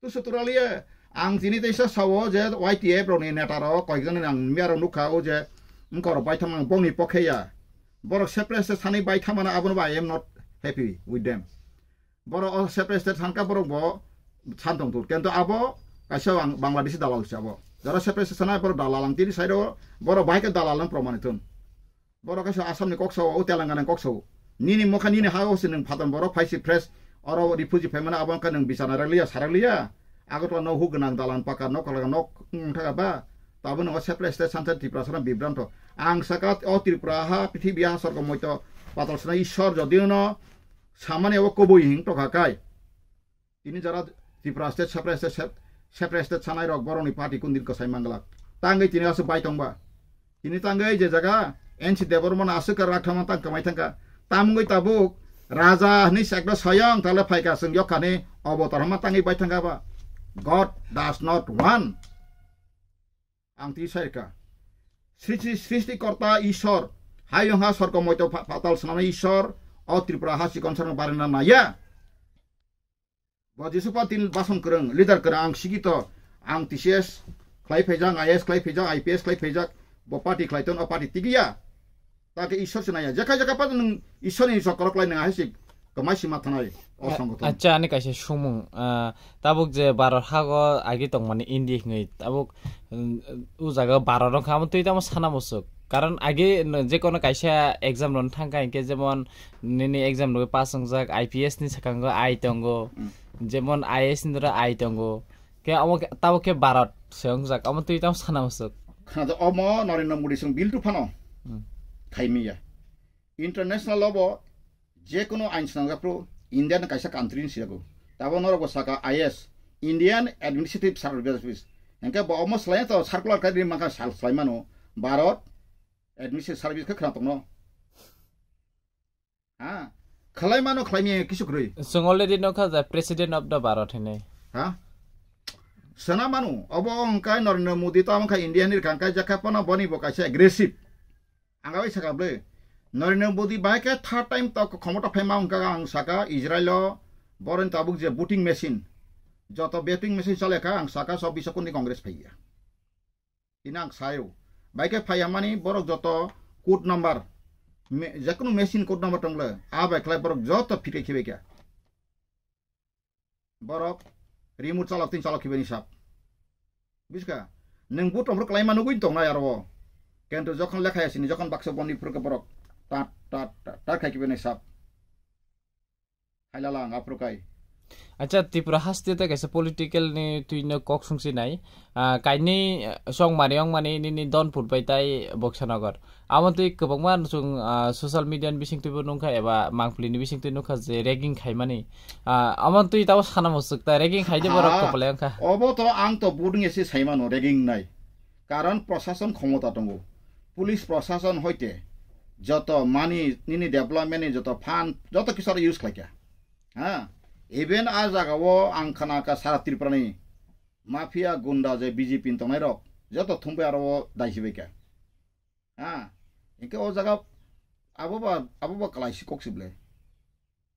Tu sutura liya, ang tini teisa sao je Y T F rokni neta rok koikjani ang mia rok nukha o je wngkor baithang ang bongni pokhe ya. Borok separate state thani baithang mano abono ba I am not happy with them. Borok o separate state thangka borok bo san tong tur. Kento abo kaisa ang Bangladeshi dalal se abo. Jara separate state thana borok dalal ang tini side o borok bahai khe dalal ang promani thun. Borok kaisa Assam ni kok sao, o Telangana ni kok sao. Nini mokha nini ha o se nwng phaton borok phai si fresh. Oro refugee phaimani abo wngkha nwng bichana raliya, saraliya. Agartala no huk gwnang dalan paka nok kwlwng nok wng thaka ba. Tabuk no separate state sansa Tripura sara bibranto. Ang saka o Tripura ha prithibi ha sorgo moito patal sina Ishwar jodi no samani o koboi hing tokha kai. Tini jara Tripura state separate state sep-, separate state sanai rok borok ni party kun din kosai manglak. Tangwi tini aswk bai tongba. Tini tangwi je jaga N C Debbarma no aswk ka rak thama tang kamai thangka. Tamungwi tabuk raja hwnwi sekno soyong tale phaika chwng yokkani obotar hama tangwi bai thangka ba. God does not want. Ang twi sai rwkha. Srishti, Srishtikorta Ishwar, hayung ha sorgo moito pa-, patal swnamnai Ishwar, o Tripura ha chikon sarno barina naya. Bo Jisupa tin bason kwrwng, leader kwrwng, ang sikito, ang T C S khlai phaijak, I A S khlai phaijak, I P S khlai phaijak, bo party khlai ton, o party tigiya. Take Ishwar se naya. Jekha jekha pa nwng Ishwar ni sokorok lai nwng hai se kwmai sima thanai o A-, songgothon. Acha, ani kaisa sumung, ah, tabuk je Bharat hago agi tongmani India hwnwi tabuk, mm, o jaga Bharat wngkha, amo twi tamo sana musuk. Karon agi n-, je kono kaisa exam rwna thangkha hinkhe jemon nini exam rwgwi pass wngjak, I P S ni swkango I tongo, Mm. jemon I A S ni dora I tongo. Khe amo khe, tabuk khe Bharat se wngjak, amo twi tamo sana musuk. Khana omo Narendra Modi song bill tu phano. Hmm. Khaimiya. International law bo je kono ain swnamjak pro India ni kaisa country ni siyago. Tabo norok bo saka I S, Indian Administrative Service. Hingke bo omo slai to circular kai ri mangka sal slai mano Bharat Administrative Service khe khna tongno. Ha? Khlai mano khlai mi kisu kroi. Chwng already nokha ja President of the Bharat hinwi. Ha? Sana manu, obo wngkha Narendra Modi to wngkha India ni rwkha, wngkha jakha phano boni bo kaisa aggressive. Ang bai saka bwle. Narendra Modi bai khe third time to khomota phaima wngkha ang saka Israel o boroni tabuk je voting machine. Joto voting machine chale kha ang saka so bisa kuni Congress phaiya. Tini ang sayo. Bai khe phaiya mani borok joto code number. Me-, jekunu machine code number tong le. A bai khlai borok joto phirke khibai kha. Borok remote chalok tin chalok khibai ni sap. Bujiska? Nwng bu tomro klai ma nugui tong nai aro. Kento jokhon lekha ya sini, jokhon baksa boni phurke borok. Tat, tat, tat, tat khai khibai ni sap. Hailala ang aphuru kai. Acha, Tripura haste te kaisa political ni twino kok sungsi nai. Ah, kainwi, eh, song mari ong mani nini Donpur bai tai Boksanagar. Amo twi kwbangma chwng, ah, social media ni bising twibo nungkha eba mangpli ni bising twi nungkha je ragging khaimani. Ah, amo twi tabo sana musuk ta ragging khaide borok Ha, kopole wngkha. Obo to ang to budung ese saimano ragging nai. Karon prosason khomota tongo. Police prosason hoite joto mani nini development ni joto fund joto kisu aro use khlaikha. Ha? Even a jaga o ang khana kha sara Tripura ni mafia gunda je B J P ni tongnai rok joto thumbai aro o dai sibai kha. Ha? Hingke o jaga abo ba, abo ba kalai si kok si ble.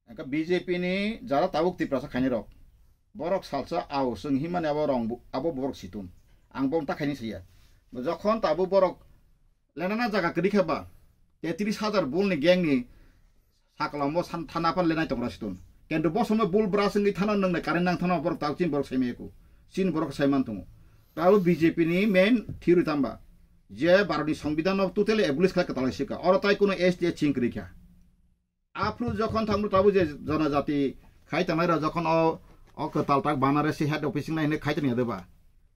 Engkha B J P ni jara tabuk Tiprasa khainai rok. Borok salsa ao chwng himani abo rong bu-, abo borok situng. Ang bong ta khaini saya. Jokhon tabuk borok lenana jaga kwrwi kha ba, tetris hajar bul ni gang ni sakla mo san thana pan lenai tongra situng. Kendo bo somo bul bra sengwi thana nang nai current nang thana borok tabuk chin borok saimai ku. Chin borok saiman tongo. Tabuk B J P ni main theory tamba. Je Bharat ni Songbidan no totally abolish khlai kwtalai sika. Oro tai kuno S T ching kwrwi kha. Aphuru jokhon thangmru tabuk je jonojati khai tangnai rok jokhon o, o kwtal tak Banarasi head office nai hinwi khai tongya deba.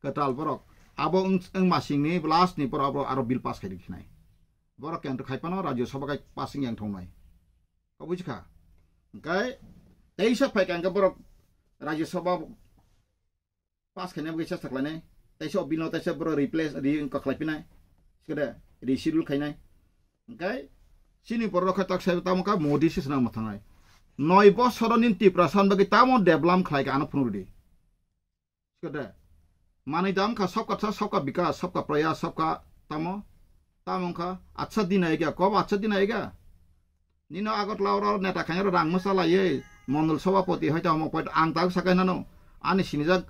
Kwtal borok. Abo wng, wng masingni last ni borok abo aro bill pass khai rikhinai. Borok kentro khai phano Rajya Sabha khai passing yang thongnai. Kok buji kha? Hingkai teisa phai kha hingke borok Rajya Sabha pass khaina bagwi chesta khlainai, teisa o bill no teisa borok replace ri wngkha khlai phinai, sikede reschedule khainai. Hingkai chini borok rok khe tak sai tamo kha Modi se swnam thangnai. Noi bosoro nini Tiprasa ni bagwi tamo develop khlai kha ano phunuk rwdi. Sikede manwi dam kha sabka tha, sabka bikas, sabka prayas, sabka tamo, tamo wngkha achha din aega, kobo achha din aega. Nino Agartala oro neta khaina rang mwsa laiwi mondol sabhapati hai tamo pai ang tak sakai nano ani sinijak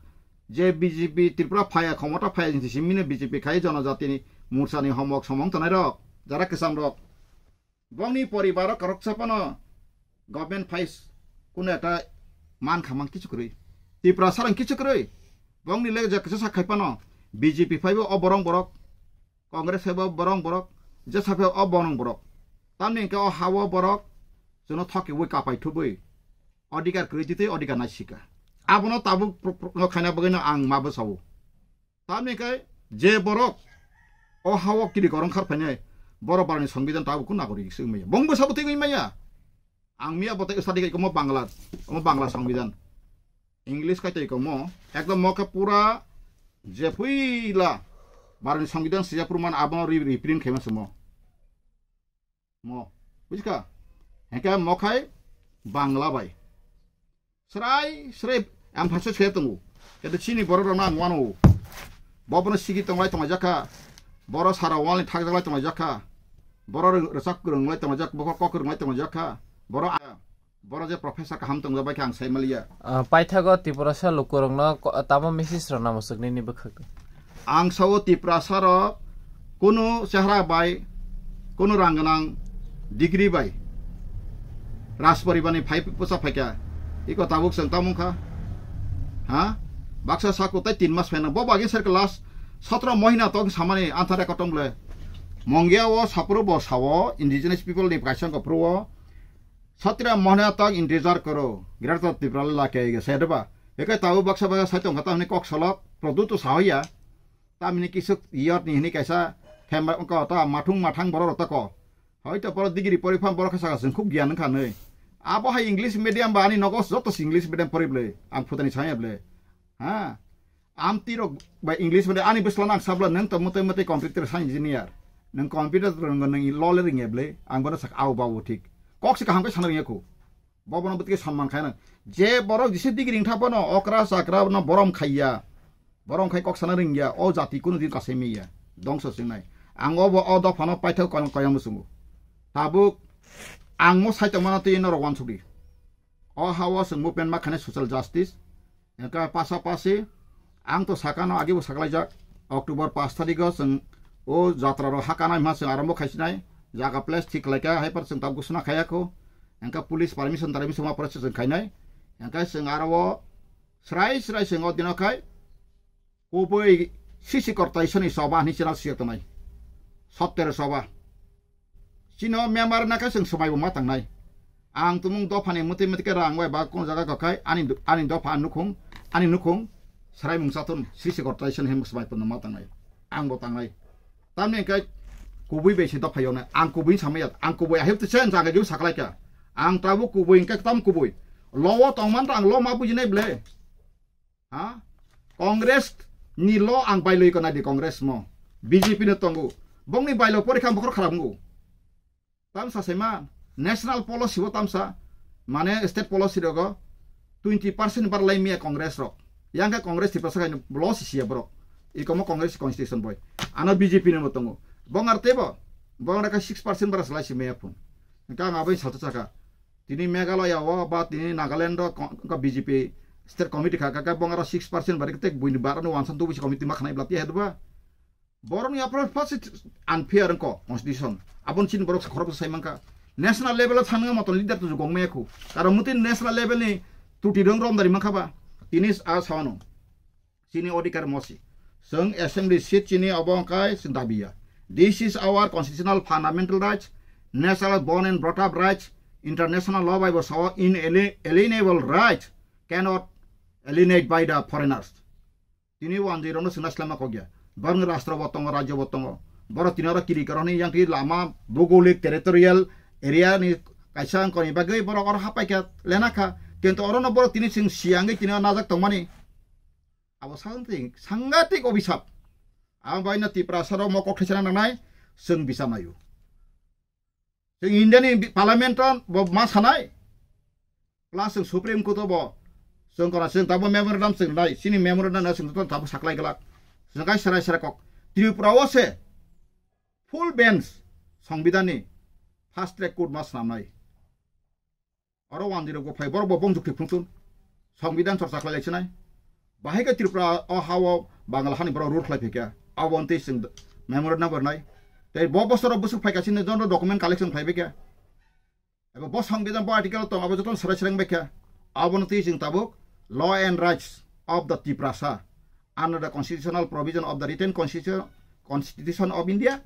je B J P Tripura phaya khomota phaya jin simino B J P khai jonojatini morsani homok somong tonai rok jara kwcham rok bongni poribaro koroksa phano government phai kuno ekta man khamang kichu kwrwi Tripura sarang kichu kwrwi bongni le je kisa sakhai phano B J P phaibo o borong borok Congress hai bo borong borok, jesa phe o borong borok. Tamni hingke o ha o borok, chwngno thokiwi kapai thubwi, odhikar kwrwi titwi odhikar naisika. Abono tabuk pro-, pro-, no khaina bagwino ang ma bwsao. Tamni hingke je borok, O ha o kiri korong khar phainai. Boro barani songbidan tabuk nagorik se wngmaya. Bongbo sabo twi wngmaya. Ang miya bote study kai komo Bangla, omo Bangla songbidan. English kai tei komo. Ekdom mo khe pura je puila barani songbidan sija purman abono re-, reprint khaima se mo. Mo. Bujikha? Hengke mo khai Bangla bai. Srai, srai, ang phaso se tongo. Kete chini borok rok no ang wano. Bo bono sigi tonglai tonglai jakha. Boro sara wal ni thakjak lai tonglai jakha. Boro rwchap kwrwng lai tonglai jak, bokol kok kwrwng lai tonglai jakha. Boro a-, boro je professor kaham tongjak bai khe ang sai maliya. Ah, paithago Tiprasa lukurokno ko-, tamo message rwna mwswk nini bwkhak? Ang sao Tiprasa rok kunu chehra bai, kunu rang gwnang degree bai, Rajporibar ni phai bwsa phaikha, iko tabuk chwng tamo wngkha? Ha? Baksa sako tai tin mas phaina, bo bagwi sir class sotro mohina tok samani anthar record tong ble. Mongia o sapro bo sao indigenous people ni kaisa wngkha pro o. Satria mohina tok integer koro, Greater Tripura la ke ge sedeba. Ekai tabuk baksa baksa sai tongkha tamni kok solok, product to sahoya. Tamni kisuk iyot ni hini kaisa themba wngkha ta mathung mathang borok rok tako. Hoito borok degree pori phan borok khe saka chwng khuk giyan wngkha nwi. Abo hai English medium ba ani nogo joto se English medium pori ble. Ang phutani saya ble. Ha? Amti rok ba English medium ani bwsla nang sabla nang to mutai mutai computer science engineer. Nang computer rwngwi nang lo le ringya ble. Ang bono sak au ba o thik. Kok se kaham khe sana ringya khu. Bo bono bwtwi sonman khaina. Je borok jisi degree wngtha bono okra chakra no borom khaiya. Borom khai kok sana ringya. O jati kunu din kasai miya. Dongso singnai. Ang obo o dophano paithak koyang koyang musungo. Tabuk ang mo sai tongmana twi norok wansukdi. O ha o chwng movement ma khainai social justice. Engka pasapasi ang to sakano agi bo saklaijak. October pash tarikh o chwng o jatra ro hakana hima chwng arambo khaisinai. Jaga place thik khlaikha hai par chwng tabuk suna khayakho. Engka police permission tarimi suma par chwng khainai. Engka chwng aro o srai srai chwng o dino khai kubui sisi kortai soni soba hini chwng siyok tongnai. Sotero soba. Chino member na khe chwng swmai bo ma tangnai. Ang tumung dophani mwtwi mwtwi khe rang bai ba kono jaga kok khai ani, ani dopha nukhung, ani nukhung srai mung chatun sisi kortai soni himung swmai pono ma tangnai. Ang bo tangnai. Tamni hwnkhe kubui bai se dopha yoknai. Ang kubui samaya. Ang kubui ahip twi chen jaga jiu saklai kha. Ang tabuk kubui hwnkhe tam kubui. Lo o tongman ta ang lo ma bujinai ble. Ha? Congress ni lo ang bailoi ko nai di Congress mo. B J P no tongo. Bongni bailo porikha bokhor kharap wngo. Tam sa sema national policy bo tamsa mane state policy rogo twenty percent bar lai miya Congress rok. Yang khe Congress Tiprasa khai lo si siya borok. Ikomo Congress constitution boy. Ano B J P no bo tongo. Bong ar tebo. Bong raka six percent bar salai si meya phun. Engka ang abai salto saka. Tini Meghalaya o ba tini Nagaland o ko-, ko B J P state committee kha, kha, kha, bong aro six percent bari tek buini bar ano wansan tu bisi committee ma khanai bla tiya hedba. Borok ni apro first unfair ko constitution. Abon chin borok sa khorok sai mangka. National level o thang ma ton leader tu gong me khu. Karo mutin national level ni tuti rong rom dari mangka ba. Tini a sawano. Chini odhikar mosi. Chwng assembly seat chini obo wngkai chwng dabiya. This is our constitutional fundamental rights, natural born and brought up rights, international law bai bo sao inali-, inalienable rights cannot alienate by the foreigners. Tini wanjwi rokno chwngna slema kokya. Borokni rastro bo tongo, rajyo bo tongo. Borok tini oro kiri korokni yang twi lama, bhugolik, territorial area ni kaisa wngkoni bagwi borok oro hapai kha lena kha. Kintu orono borok tini chwng siyangwi tini oro najak tongmani. Abo sangatik, sangatik obisap. Ang bai no Tiprasa rok mo kok thaisa nangnai, chwng bisa maio. Chwng India ni bi-, parliament o bo ma sanai. Plus chwng Supreme Court o bo. Chwng kora chwng tabo memorandum chwng nai. Chini memorandum na chwng tabo saklai glak. Chwng kai serai serai kok. Tripura o se full bench Songbidan ni fast track court ma swnamnai. Oro wanjwi rok bo phai, borok bo bongjwk thwi phunukthun. Songbidan chorcha khlai lai sinai. Bahai khe Tripura o ha o Bangla hani borok rule khlai phaikha. Abo wngtwi chwng memorandum rwnai. Tei bo bosoro bwswk phaikha chini joto document collection khlai baikha. Abo bo songbidan bo article tong abo jotono serai sereng baikha. Abo wngtwi chwng tabuk law and rights of the Tiprasa under the constitutional provision of the written constitution, Constitution of India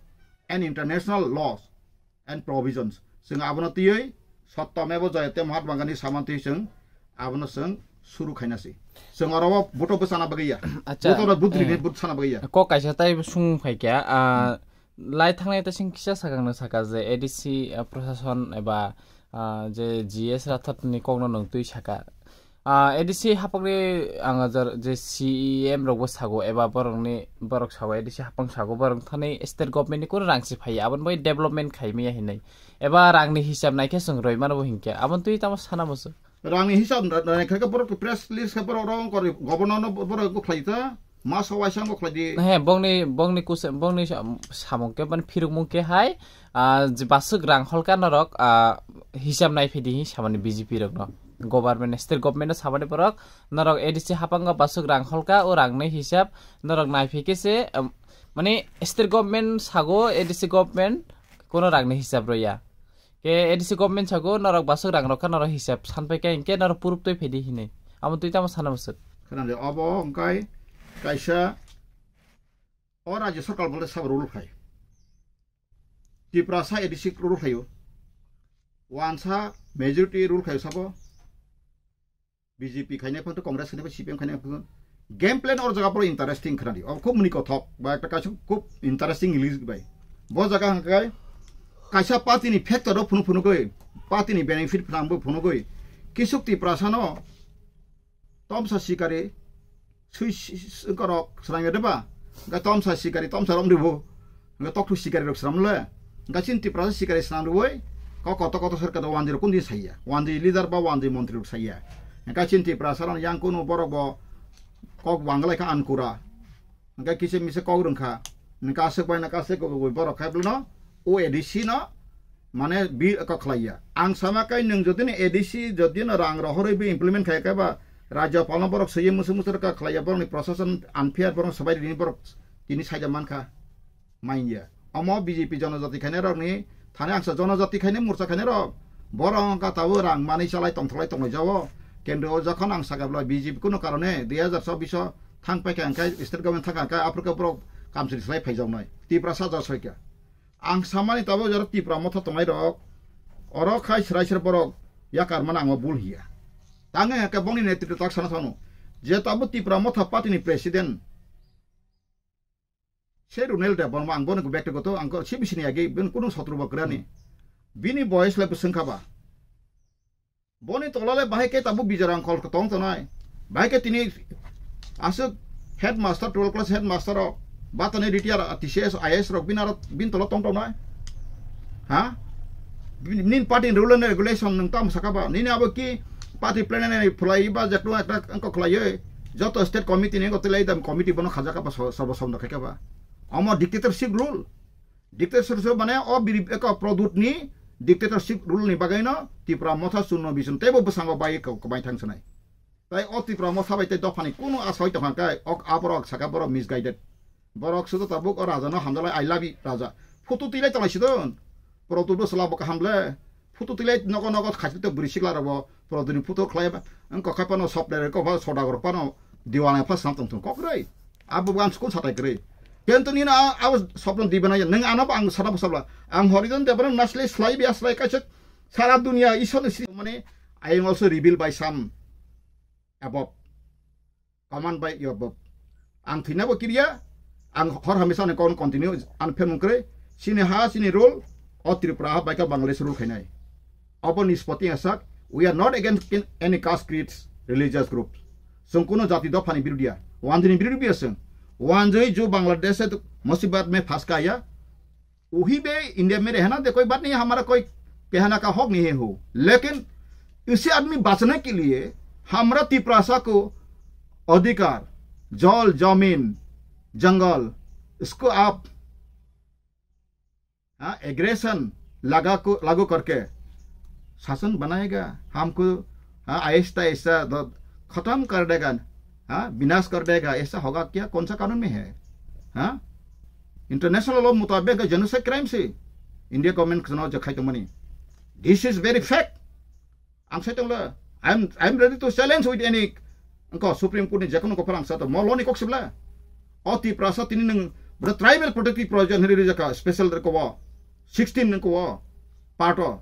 and international laws and provisions. Chwng abono twiwi Satyameva Jayate Mahatma Gandhi samantwi chwng abono chwng suru khaina si. Chwng oro o vote bo sana bagwi ya. Acha, vote oro budri eh, ne vote sana bagwi ya. Kok kaisa tai sung phai kya, ah, lai thangnai ta sing kisa sakang na saka je A D C, ah, prosason eba, ah, je G S Rathod ni kok no nung twi saka. Ah, A D C hapang ni ang ajar je C E M rok bo sago eba borok ni, borok sago A D C hapang sago borok thani state government ni kunu rang si phai abon bai development khai maya hinai. Eba rang ni hisab nai khe chwng roi mano bo hinkhe abon twi tamo sana musu. Rangni hisab na-, na-, naikha khe borok press release khe borok rong kori governor no borok khlai ta, ma sawai sango khlai di. He, bongni, bongni kusa, bongni sa-, samung khe, mane, phirukmung khe hai, ah, je baswk rang holka norok, ah, hisab nai phidi hi samani B J P rok no. Government, state government no samani borok, norok A D C hapango baswk rang holka, o rang ni hisab norok nai phi khe se, um, mane, state government sago, A D C government kono rang ni hisab roya. Ke A D C government sago norok baswk rang rokha norok hisab sanpai khe hinkhe norok proof twi phaidi hinwi. Amo twi tamo sana musuk. Khwnadi obo wngkai kaisa o rajya sarkar bole sabo rule khai. Tiprasa A D C rule khaio. Wansa majority rule khaio sabo. B J P khainai phano, Congress khainai phano, C P M khainai phano, game plan or jaga poro interesting khwnadi. O khub muni kothok ba ekta kaisa khub interesting release bai. Bo jaga hwnkhe kaisa party ni factor o phunu phunu goi, party ni benefit phwnang bo phunu goi. Kisuk Tiprasa no tomsa sikari sui si-, si-, korok srang ya deba. Ga tomsa sikari tomsa rom ribo. Hwnkhe tokthuk sikari rok swnam le. Hwnkhe chini Tiprasa sikari swnam rwui kok koto koto sor khe wanjwi rok kundin saiya. Wanjwi leader ba wanjwi montri rok saiya. Hwnkhe chini Tiprasa rok yang kunu borok bo kok bangla kha ankura. Hwnkhe kisa misa kok rwngkha. Hwnkhe aswk bai na kasai kok borok khai bwlwino o A D C no mane bi kok khlaiya. Ang sama kai nwng jodi no A D C jodi no rang rohorwi bi implement khai khe ba rajyapal no borok swiwi musu musu rwkha khlaiya borok ni prosason unfair borok swbai rini borok tini saida mankha. Manya. Omo B J P jonojati khainai rokni thani angsa jonojati khainai morcha khainai rok. Borok wngkha tabuk rang manwi chalai tongthoklai tonglai jao. Kendro o jokhon ang sakha bwlai B J P kunu karone dui hajar chobbish o thang paikha hwnkhe state government thangkha hwnkhe aphuru khe borok kamchwlwi slai phaijaknai. Tiprasa ja soikha. Ang samani tabuk jora Tipra motha tongnai rok. Oro khai srai srai borok yakar mana ang o bul hiya. Tangwi hwnkhe bongni netritw tak sana sano. Je tabuk Tipra motha party ni president. Se Runel Debbarma, ang bono bektigoto, ang ko sibisini agi, ben kunu sotro bo kwrani. Bini boyes le bwswng kha ba. Boni tola le bahai khe tabuk Bijoy Rangkhol tong tonai. Bahai khe tini aswk headmaster, twelve class headmaster o, ba tani retire T C S, I A S rok bin aro bin tola tong tonai. Ha? Nin party rule and regulation nung tam saka ba. Nini abo ki party plenary phlai ba jekto ekta engko khlai ye. Joto state committee ni engko telai dam committee bono khajaka ba so-, sobo somno khaika ba. Omo dictatorship rule. Dictatorship mane o biri eko product ni dictatorship rule ni bagwi no Tipra motha chunno bisun teibo bwsango bai ko bai thang sanai. Tai o Tipra motha bai tei dophani kunu asoi tongkha kai ok aborok saka borok misguided. Borok sudo tabuk o raja no hamdalai I love you raja. Photo tilai talai sidon. Product bo sela bo kaham le. Photo tilai nogo nogo khachito bwrwi sikla rabo. Prodini photo khlai ba. Ang kokhai pano sopler ko ba soda gor pano diwana pha sam tong tong kok rei. Abo ang school satai krei. Kento nina abo sopno di bana nang ano ang sana bo sabla. Ang Horijon Debra nasle slai bia slai kaisa sara dunia isor ni sri mane I am also revealed by some above. Command by your book. Ang thwinabo kiriya, ang hor hamisa ani kon continue, ang phermung kwrwi, chini ha, chini rule, o Tripura ha, baikal Bangladesh rule khainai. Obo nispoti asak, we are not against in any caste, creeds, religious groups. Chwng kuno jati dophani birudiya, wanjini birudiya chwng. Wanjwi jo Bangladesh hai to musibat mein phas kaya, वही बे इंडिया में रहना दे, कोई बात नहीं है, हमारा कोई कहना का हक नहीं है हो, लेकिन इसे आदमी बचने के लिए हमारा तिपरासा को अधिकार, जल, जमीन, जंगल, इसको आप, हाँ, एग्रेशन लगा को, लागू करके शासन बनाएगा, हमको, हाँ, आहिस्ता आहिस्ता द-, खत्म कर देगा, हाँ, विनाश कर देगा, ऐसा होगा क्या? कौन सा कानून में है? हाँ, इंटरनेशनल लॉ मुताबिक जेनोसाइड क्राइम से इंडिया गवर्नमेंट खनो जखाई तो money. This is very fact. Ang sai tongla, I am, I am ready to challenge with any, engko Supreme Court ni jekono kophar ang sato mo loni kok sibla. O Tiprasa tini nung bro tribal protective provision hiri rijaka special reko wo sixteen nung ko wo part o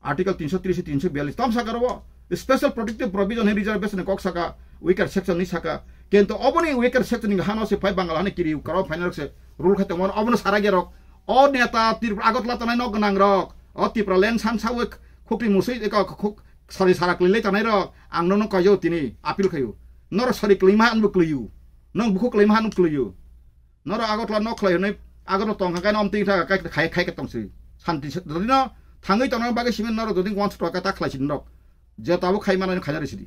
article tinsho tris, tinsho biyallis tam sakar wo Special protective provision ni reservation ni kok saka, weaker section ni saka. Kintu oboni weaker section ni hano se phai Bangla hani kiri karo final se rule khai tongmani obono sara gerok. O neta Tripura Agartala tanai nok gwnang rok. O Tipraland san sawi khukri musui eka khuk sari sara klilai tanai rok. Ang nono kayo tini appeal khayo. Noro sari klima anbu kliyu. Nong buku klima anu kliyu. Noro Agartala nok khlai hwnwi Agartala tong kha kaino omtwi kha kai khai khai tong si. Santi se dino thangwi tongna bagwi simi noro doding wan sutwa ka ta khlai si nok. Je tabo khai manani khaina risidi.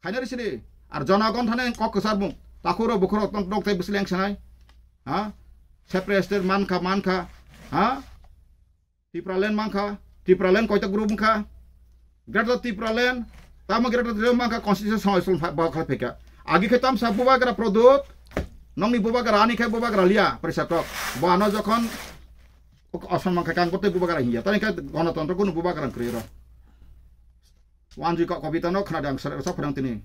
Khaina risidi. Ar jonagon thane kok kwsar bung. Takhuro bukhuro tong dok tai bisleng sanai. Ha? Separate state mankha mankha. Ha? Tipraland mankha, Tipraland koita group wngkha, Greater Tipraland, tamo Greater Tipraland mankha constitution samai sul ba khala pheka. Agi khe tamsa bubagra Produt, nongni bubagra ani khe bubagra liya, Parisatok. Bo ano jokhon Assam mankha kang kote bubagra hiya, tani khe Ganatantro kunu bubagra kwrwi ro. Wanjui ko kobita no khna dang sar sa phadang tini.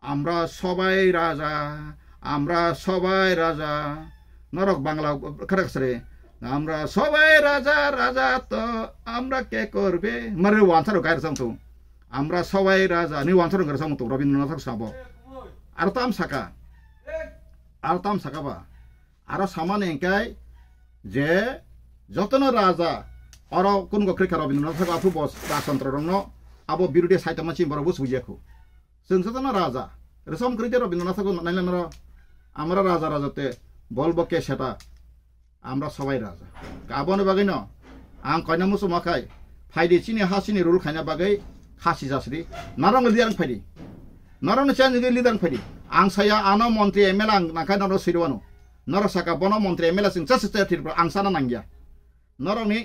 আমরা সবাই রাজা, আমরা সবাই রাজা। Norok Bangla khara sare. আমরা সবাই রাজা, রাজা তো আমরা কে করবে? Mare wansaro gair sang tu. আমরা সবাই রাজা ni wansaro gair sang tu Rabindranath sabo. Aro tam saka. Aro tam saka ba. Aro samani engkai je jotono raja oro kun go krikha Rabindranath thago aphu bo rajtantro rokno abo birodi saitama chini borok bo suijakhu. Chwng jotono raja. Resom kwrwi de Rabindranath thago naila noro amra raja raja te bolbo ke seta amra sobai raja. Aboni bagwino ang koina muchuma khai phaidi chini ha chini rule khaina bagwi khasi jasri narong leader phaidi. Narong ni chani leader phaidi. Ang saya ano montri M L A ang nakai noro sirwano. Noro saka bono montri M L A sing chasi chaya Tripura ang sana nangya. Norokni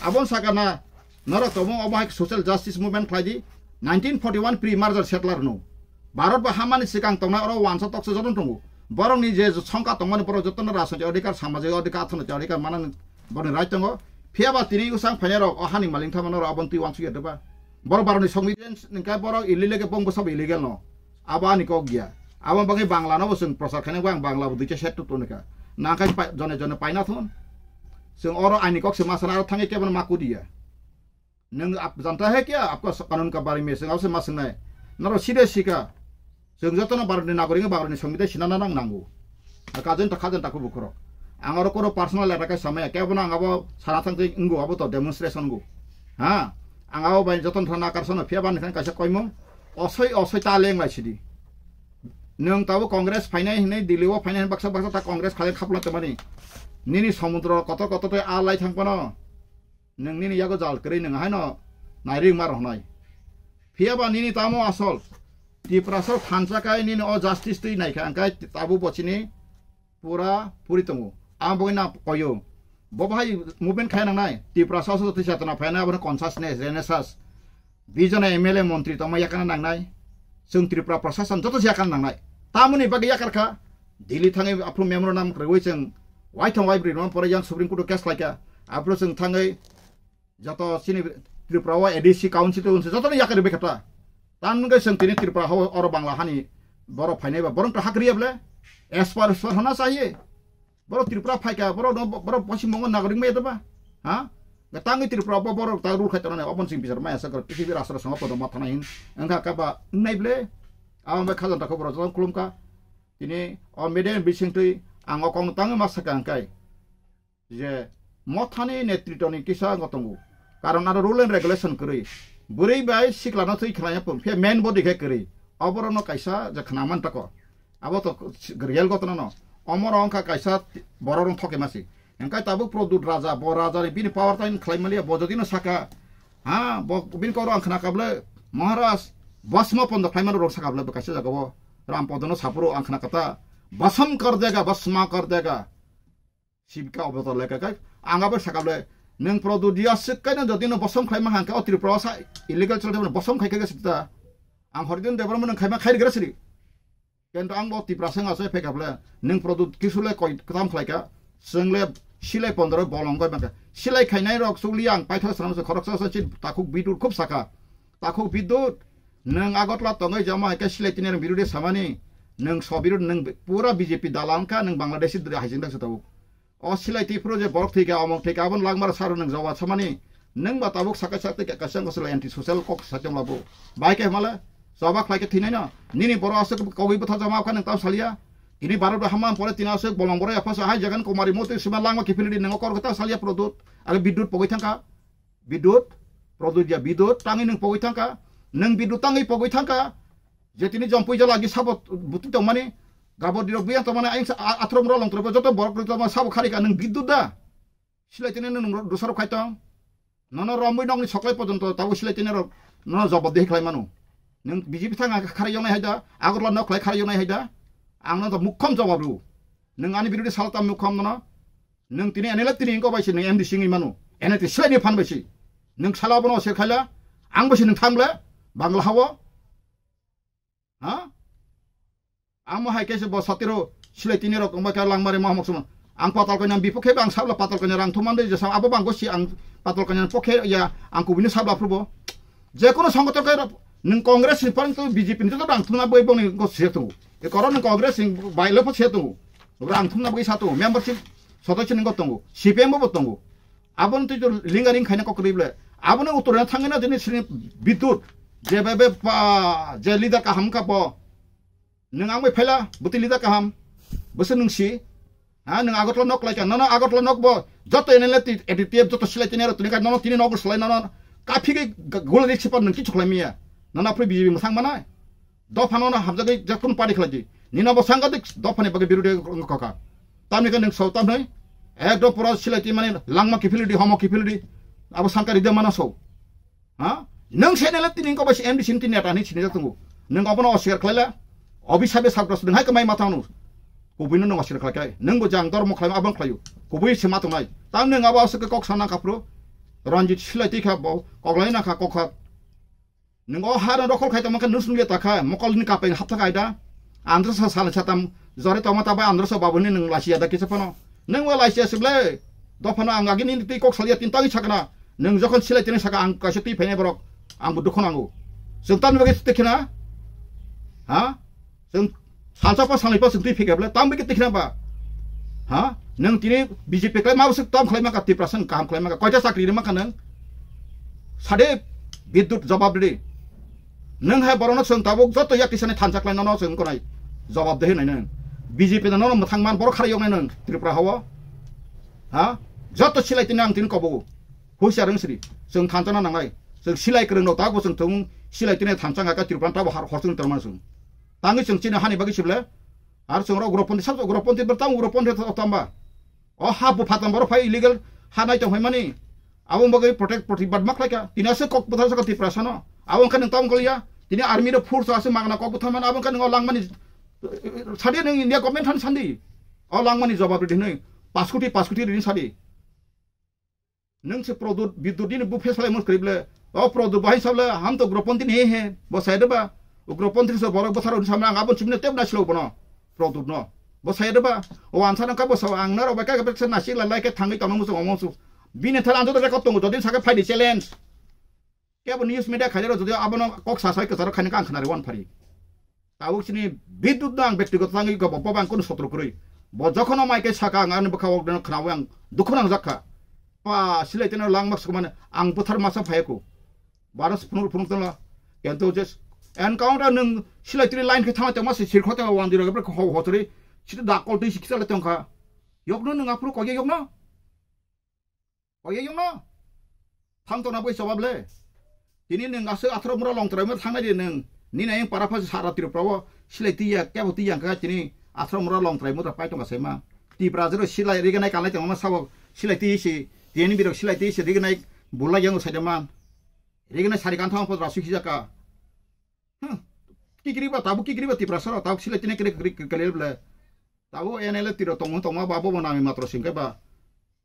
abon saka na norok tomo obo hai social justice movement khlai di. Nineteen forty one pre-merger settler no. Bharat ba hamani sikang tongnai oro wansa toksa joton tongo. Borokni je songka tongmani borok jotono rajnaitik adhikar, samajik adhikar, arthanaitik adhikar manani borokni right tongo. Phiya ba tini usang phainai rok o hani maling thama norok abon twi wansuk ya doba. Borok Bharatni songbidhan ningkha borok illegal ke bong bwsabo illegal no. Abo ani kok ya. Abo bagwi Bangla no bo chwng prochar khaina ang Bangla bo duita set to tonika. Nangkai jone jone paina thon. Chwng oro ani kok se masana aro thangwi kebo ma kudiya. Nwng ap janta hai kya apka kanun ka bari me chwng abo se masangnai. Noro side sika. Chwng jotono Bharatni nagorik wngwi Bharatni songbidhan sinana nang nango. Kajen ta khajen ta khubu khorok. Ang oro koro personal letter kai samaya kebo no ang abo sana thangtwi wngo abo to demonstration go. Ha? Ang abo bai jotono thana karsano phiya bani thang kaisa koimung. Osoi osoi ta leng lai sidi. Nwng tabo Congress phainai hinwi Delhi o phainai hinwi baksa baksa ta Congress khalai khapla tongmani. Nini somudro kotor kotor tei a lai thang phano. Nwng nini yago jal kwrwi nwng haino nairing mar hwnai. Phiya ba nini tamo asol. Tiprasa thansa kai nini o justice twi naikha angkai tabu bochini pura puri tongo. Ang bogwi na koyo. Bo bahai movement khai nangnai. Tiprasa so twi chetona phaina abono consciousness, renaissance. Bijona M L A montri tongma yakana nangnai. Chwng Tripura Prasashan joto se yakana nangnai. Tamoni bagwi yakar kha. Delhi thangwi aphuru memorandum kwrwi chwng waithong waibrwi rwna pore yang Supreme Court o case laikha. Aphuru chwng thangwi joto chini Tripura o A D C council to unse joto no yakari bai kha ta. Tan nungke chwng tini Tripura hao oro Bangla hani borok phainai ba borok to hakri able. Espar espar hana chahiye. Borok Tripura phaikha, borok no, borok Paschim Bongo nagorik maya doba? Ha? Tangwi Tripura bo borok ta rule khai tongnai, obon sing bisar maya sakar, prithibi rashtra songho podo ma thana hin. Wngkha kaba wngnai ble? Abo bai khajanta kho borok jang khulumkha. Tini o media bising twi ang o kong tangwi ma sakha hwnkhe je mothani netritoni kisa wngkha tongo. Karon aro rule and regulation kwrwi. Bwrwi bai sikla no twi khlai phun, phiya main body khe kwrwi. Oborok no kaisa je khna man tako. Abo to real gotona no. Omoro wngkha kaisa borok rong thoke masi. Engkai tabuk Produt Raja, bo Raja ni bini power time khlai maliya, bo jodi no saka. Ha, bo bini koro ang khna kable, Maharaj, bosmo pondo khlai mano rong saka ble, kaisa jaga bo. Ram pondo no sapuro ang khna kata. Basam kar dega, basma kar dega. Sibka obotor leka kai. Ang abo saka ble, neng Produt dia sik kai no jodi no bosom khlai ma hangka o Tripura sa illegal chal bosom khai kai sita. Ang Hardin Debbarma nang khai ma khai gra siri. Kento ang bo Tiprasa wng asai phaikha ble, nwng Produt kisu le koi kwtam khlaikha, chwng le silai pondoro bolong goi mankha. Silai khainai rok chukli ang paithak swnam se khoroksa sa chin takhuk Bidut khub sakha. Takhuk Bidut, nwng Agartala tongwi jama hai khe silai tini rok birudi samani, nwng so birud nwng pura B J P dalan kha, nwng Bangladeshi dri haising dak se tabuk. O silai twi phuru je borok thwi kha, omok thwi kha, aboni langmara saro nwng jawab samani, Nung ba tabuk sakai sakte kaisa wngkha sila anti social kok saite wngla bo. Bai khe himale, choba khlai khe thinai no. Nini borok aswk kogwi bwtha jama kha nung tamo salia. Tini Bharat bai hamma pore tini aswk bolong borok yapha sa hai jagan kumari moti sima langma kiphildi nung kor khe ta salia Produt. Age Bidut pogwi thangkha. Bidut, Produt ya Bidut, tangwi nung pogwi thangkha. Nung Bidut tangwi pogwi thangkha. Je tini jompui jala agi sabo buti tongmani. Gabor dirok biyang tongmani ayang sa a-, athrom rok longtro joto borok rok tongma sabo kharika nung Bidut da. Silai tini nung dusarok khai tong. Nono romwi nokni soklai pojonto tabuk silai tini rok nono jobab dehi khlai mano. Nung B J P thang kharai yongnai hai da, Agartala nok khlai kharai yongnai hai da. Ang no to mukhom jobab ru. Nung ani birodhi sal tam mukhom nono. Nung tini N L F tini ingko bai si nung M D C wngwi mano. N L F silai ni phan bai si. Nung sala bono ser khaila. Ang bai si nung thang ble. Bangla hawo. Ha? Amo hai khe se bo satiro silai tini rok wngbai khe langmari ma hamok suma. Ang patal kanya bipokhe ang sabla patal kanya rang thumande jesa abo bang gosi ang patal kanya pokhe ya ang kubini sabla phubo. Je kono songotor khe nung Congress ni parang tu B J P ni joto rang thumna bai boni go se tu. E koro nung Congress ni bai lo pho se tu. Rang thumna bai sa tu membership sodosyo ni go tongo. C P M bo tongo. Aboni twi lingering khaina kok kwrwi ble. Aboni uttor na thangwi na jeni sini Bidut. Je be be pa, je leader kaham ka bo. Nung ang bai phaila, buti leader kaham. Bwswk nung si. Ha, nung Agartala nok lai ka. Nono Agartala nok bo. Joto N L F ti, A D T F joto silai tini aro tuni ka. Nono tini nok salai nono. Kaphigwi gulari sipan nung kichu khlai miya. Nono apri B J P mwsang manai. Dophano no hamjagwi jekhun party khlai di. Nino bo sangadik dophani bagwi birodhi wngkha kha. Tamni khe nwng sao tamni ekdom pura silai twi mani langma kiphildi homo kiphildi. Abo sangkari de mana sao. Ha? Nwng se nele tini ko basi M D C ni tini neta ni sini jatungo. Nwng abono oswikar khlaila. Obi sabe sabros nwng hai kamai matha hwnwi. Kubui no nwng oswikar khlai kai. Nwng bo jang dormo khlai abang khlaio. Kubui se matungnai. Tam nwng abo aswk kok sana kaphru. Ranjit silai twi kha bo koklai na kha kok kha. Nwng o ha no dokhol khai tongma khe nung sung le ta kha, mokol ni kapeng hapthak aida. Andro sa sal satam jore tongma ta bai andro sa babu ni nwng lasia da kisa phano. Nwng o lasia sible. Dophano ang agini twi kok salia tin tagi sakna. Nwng jokhon silai tini saka ang kaisa twi phainai borok. Ang bo dukho nango. Chwng tamni bagwi twi khena. Ha? Chwng salsa pa salnwi pa chwng twi phikya bwle tam bikhe tikna ba. Ha? Nwng tini B J P khlai ma bwswk tom khlai maka Tiprasa nwng kaham khlai maka koita chakri rwma kha nwng? Sade Bidut jawab rwdi. Nwng hai borokno chwng tabuk joto yak tisani thansa khlai nono chwng wngkha nai jawab de hinai nwng. B J P no nono mwthang man borok khara yoknai nwng Tripura hao. Ha? Joto silai tini ang tini kobo. Husiar wng siri. Chwng thansa na nangnai. Chwng silai kwrwng rok tabuk chwng thung silai tini thansa ngaka Tripura tabuk har hor chwng tongma chwng. Tangwi chwng chini hani bagwi sible. Ar chwng rok ugroponti sab ugroponti ber tam ugroponti to tamba. O ha bu phatam boro phai illegal ha nai tong mani. Abo bagwi protect protibad ma khlaika. Tini ase kok bwthar saka Tiprasa no. Abo wngkha nwng tam goliya. Tini army ro force ase magna kok bwthar man abo wngkha nwng o langmani. Sadi nwng India government han sandi. O langmani jawab ridi hinwi. Pas koti pas koti ridi sadi. Nwng se Produt, Bidut nini bu phesalai mun kwrwi ble. O Produt bahai sable, ham to ugroponti ni he he, bo sai de ba. Ugroponti so borok bwtharo ni samna ang abon chimne tebna silo bono. Produt no. Bo sai de ba. O ansa nang ka bo sa ang naro ba ka ka se nasik la lai ke thangwi tongno musu omo su. Bini thal anjo de ko tongo jodi saka phai di challenge. Kebo news media khairok jodi abono kok sa sai kwcharo khaina kang khnari wan phari. Tabuk sini Bidut no ang bektigoto tangwi go bo bang kono sotro kwrwi. Bo jokhon o mai khe saka ang ani bwkha o khnawi ang dukhu nang jakha. Pa silai teno langma sukumani ang buthar masa phaiku. Baras phunuk phunuk tongla. Kento je encounter nwng silai tini line khe thangla tongma si sirkho tongma wang dirok bwkha ho hotori. Sita dakol twi si kisa le tongkha. Yokno nwng aphuru kogya yokno. Oye yungno. Thang tona boi chobab le. Tini nwng aswk athro mura long trai mura thangnai di nwng. Nini ayang para phasi sara Tripura o silai tiya kebo tiya wngkha tini athro mura long trai mura pai tongkha saima. Tripura jero silai riganai kanlai tongma sabo silai tiya si. Tini birok silai tiya si riganai bulai yango saida man. Riganai sari kan thang po rasu hijaka. Hmm. Kikiri ba tabuk kikiri ba Tripura sara tabuk silai tini kiri kiri kiri kiri bla. Tabuk N L F tiro tongmung tongma ba bobo nami matro singke ba.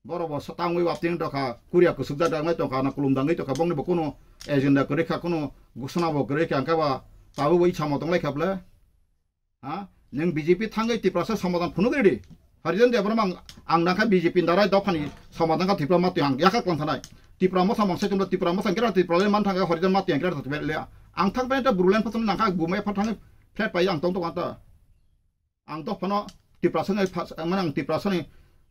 Boro bo sa tangwi wapting dokha, kuria kusuk da dangnai tongkha, na kulum dangwi tongkha, bongni bo kuno agenda kwrwi kha, kuno gusana bo kwrwi kha, angkhe ba tabuk bo ichamo tonglai kha ble. Ha? Nwng B J P thangwi Tiprasa somadan phunuk ridi. Harijan Debbarma ang, ang nangkha B J P ni darai dophani somadan kha Tripura mati ang yakha klang thanai. Tripura mosa mangsa chumla Tripura mosa kira Tripura le man thangkha Harijan mati ang kira thangkha le. Ang thangpai ta Bru line phatham nangkha bumai phathang flat pai ang tong tong ta. Ang to phano Tiprasa ni pha-, mane ang Tiprasa ni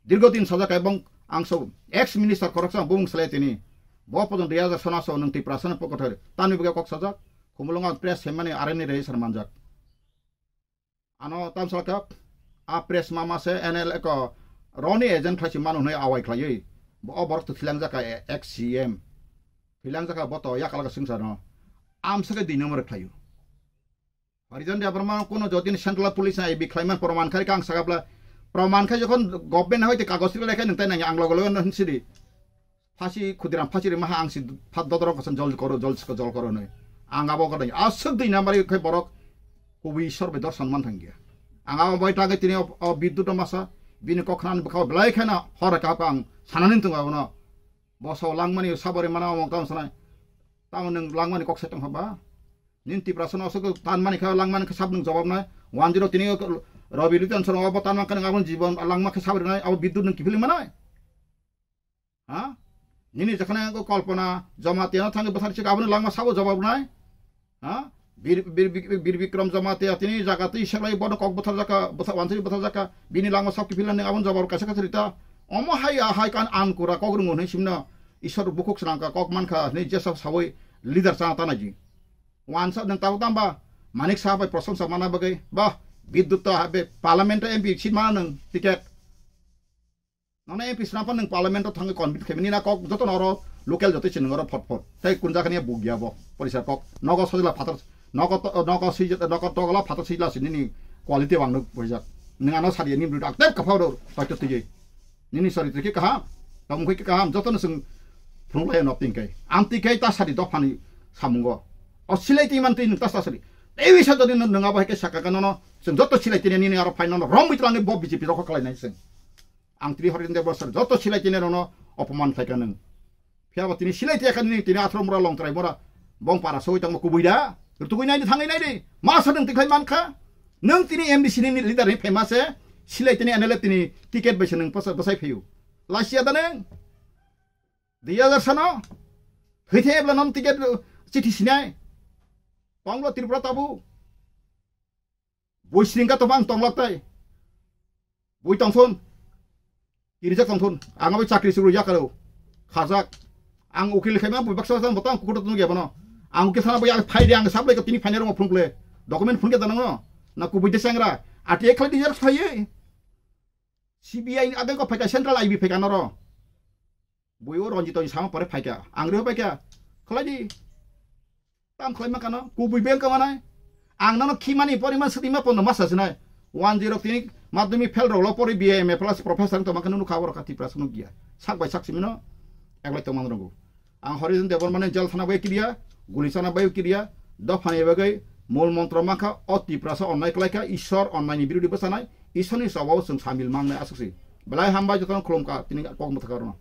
dirgo din sajak ebong ang so ex minister khoroksa bung sele tini. Bo pojong dui hajar sona so nwng Tiprasa no pokother. Tamni bwkhe kok sajak. Khumulwngo press hemmani areni rei sar manjak. Ano tamsal khe a press mama se N L A ko roni agent khlai si manu hwnwi awai khlaiwi. Bo o borok to thilangjak kha ex C M. Thilangjak kha bo to yakalaka singsa no. Amsa khe dui number khlaio. Harijan Debbarma kuno jodin Central Police na I B khlaiman proman khai kang sagapla. Proman khai jokhon government hoite kagoj ri lekha nang tai nang ang logo logo hwn sidi. Phasi Khudiram phasi ri maha ang si phat dodorok kasan jol koro jol siko jol koro noi. Ang abo kadai aswk dui number khai borok kubui Isor bai dorsan man thangya. Ang abo bai tangwi tini o, o biddut masa bini kokhnan bwkhao belai kheno hor kap ang sanani tung abono. Boso langmani sabori mana omong tang sanai. Tamo nwng langmani kok setong haba. Nin Tiprasa no aswk tan mani kha, lang mani kha sab nwng jawab nai. One zero tini Rabi Ratan Sharma abo tan man kha nwng aboni jibon lang ma kha sab rinai, abo biddut nwng kiphilwi manai. Ha? Nini jekhane ko Kalpana Jamatia no thangwi bwthar chik aboni langma sabo jawab nai. Ha? Bir, Bir, Bir, Bir Bikram Jamatia tini jaga twi seklai bono kok bwthar jaka, bwthar, wansiri bwthar jaka, bini langma sab kiphilna nwng aboni jawab kaisa kaisa rita. Omo hai, ah, hai kan an kura kok rwngo hinwi simno Isor bukhuk srangka kok mankha hinwi jesa sawi leader chana tanaji. Wansa nwng tabuk tamba Manik Saha bai prosongsa mana bagwi, bah, Bidyut to habe parliament to M P seat mana nwng ticket. Nono M P swnam phano nwng parliament o thangwi convince khaimani na kok joto no oro local joto se nwng oro phot phot. Tei kun jaga ni bugya bo. Porisa kok nogo sojla phatar nogo to-, nogo sui nogo togla phatar sui la sini ni quality wang nuk boijak. Nwng ano sadi ni bru ak tep kapha ro paito tiji. Nini sori tiki kaham. Tong khe kaham joto no sung phunuk lai no tingkai. Am tikai ta sadi dophani samungo. O silai ti man ti nwng ta sadi. Ewi sa jodi nwng abo hai ke saka kanono sung joto silai tini nini aro final no rom bitlang bo B J P rokho khlai nai sung. Ang tini Harijan Debbarma sir joto silai tini rokno opoman khlai ka nwng. Phiya bo tini silai tiya ka nini tini athro mura long trai mura bong para soi tangma kubui da. Rutugui nai di thangai nai di. Ma sa nwng tikhlai man kha. Nwng tini M D C ni leader ni famous se silai tini N L A tini ticket bai se nwng pasa basai phayu. Lasia da nwng. Dui hajar sano. Hwithe ebla non ticket chithi sinai. Tonglo Tripura tabu. Bui sringka tongma ang tonglak tai. Bui tongthun. Kirijak tongthun. Ang abo chakri chukri yakalo. Khajak. Ang ukil khaima bui baksa baksa botang kukuto tunu gebono. Ang ukil sana bui ang phai de ang sablai ko tini phainai rong phunukle. Document phunukya danang no. Na kubui de sangra. Ati ek khlai de jar phaiye. C B I ni ageng ko phaika central I B phaika noro. Bui o Ranjito ni sama pore phaika. Ang ri phaika. Khlai di. Tam khlai ma kano, kubui beng ka manai. Ang nano khimani poriman sadi ma pondo masa sinai. One zero tini madhyamik fail rok lo pori B A M A plus professor tong ma kano nukha borok ka Tiprasa nuk giya. Sak bai sak simino. Eglai tong man rogo. Ang Harijan Debbarma ni jel thana bai kiriya, guli chana bai kiriya, dophani bagwi mol montro mankha o Tiprasa onnai klaikha, Ishwar onnai ni birodi bwsanai, Ishwar ni sabo chwng samil mangnai aswk si. Belai hambai jotono khulumkha tini kok mwthakha rwno.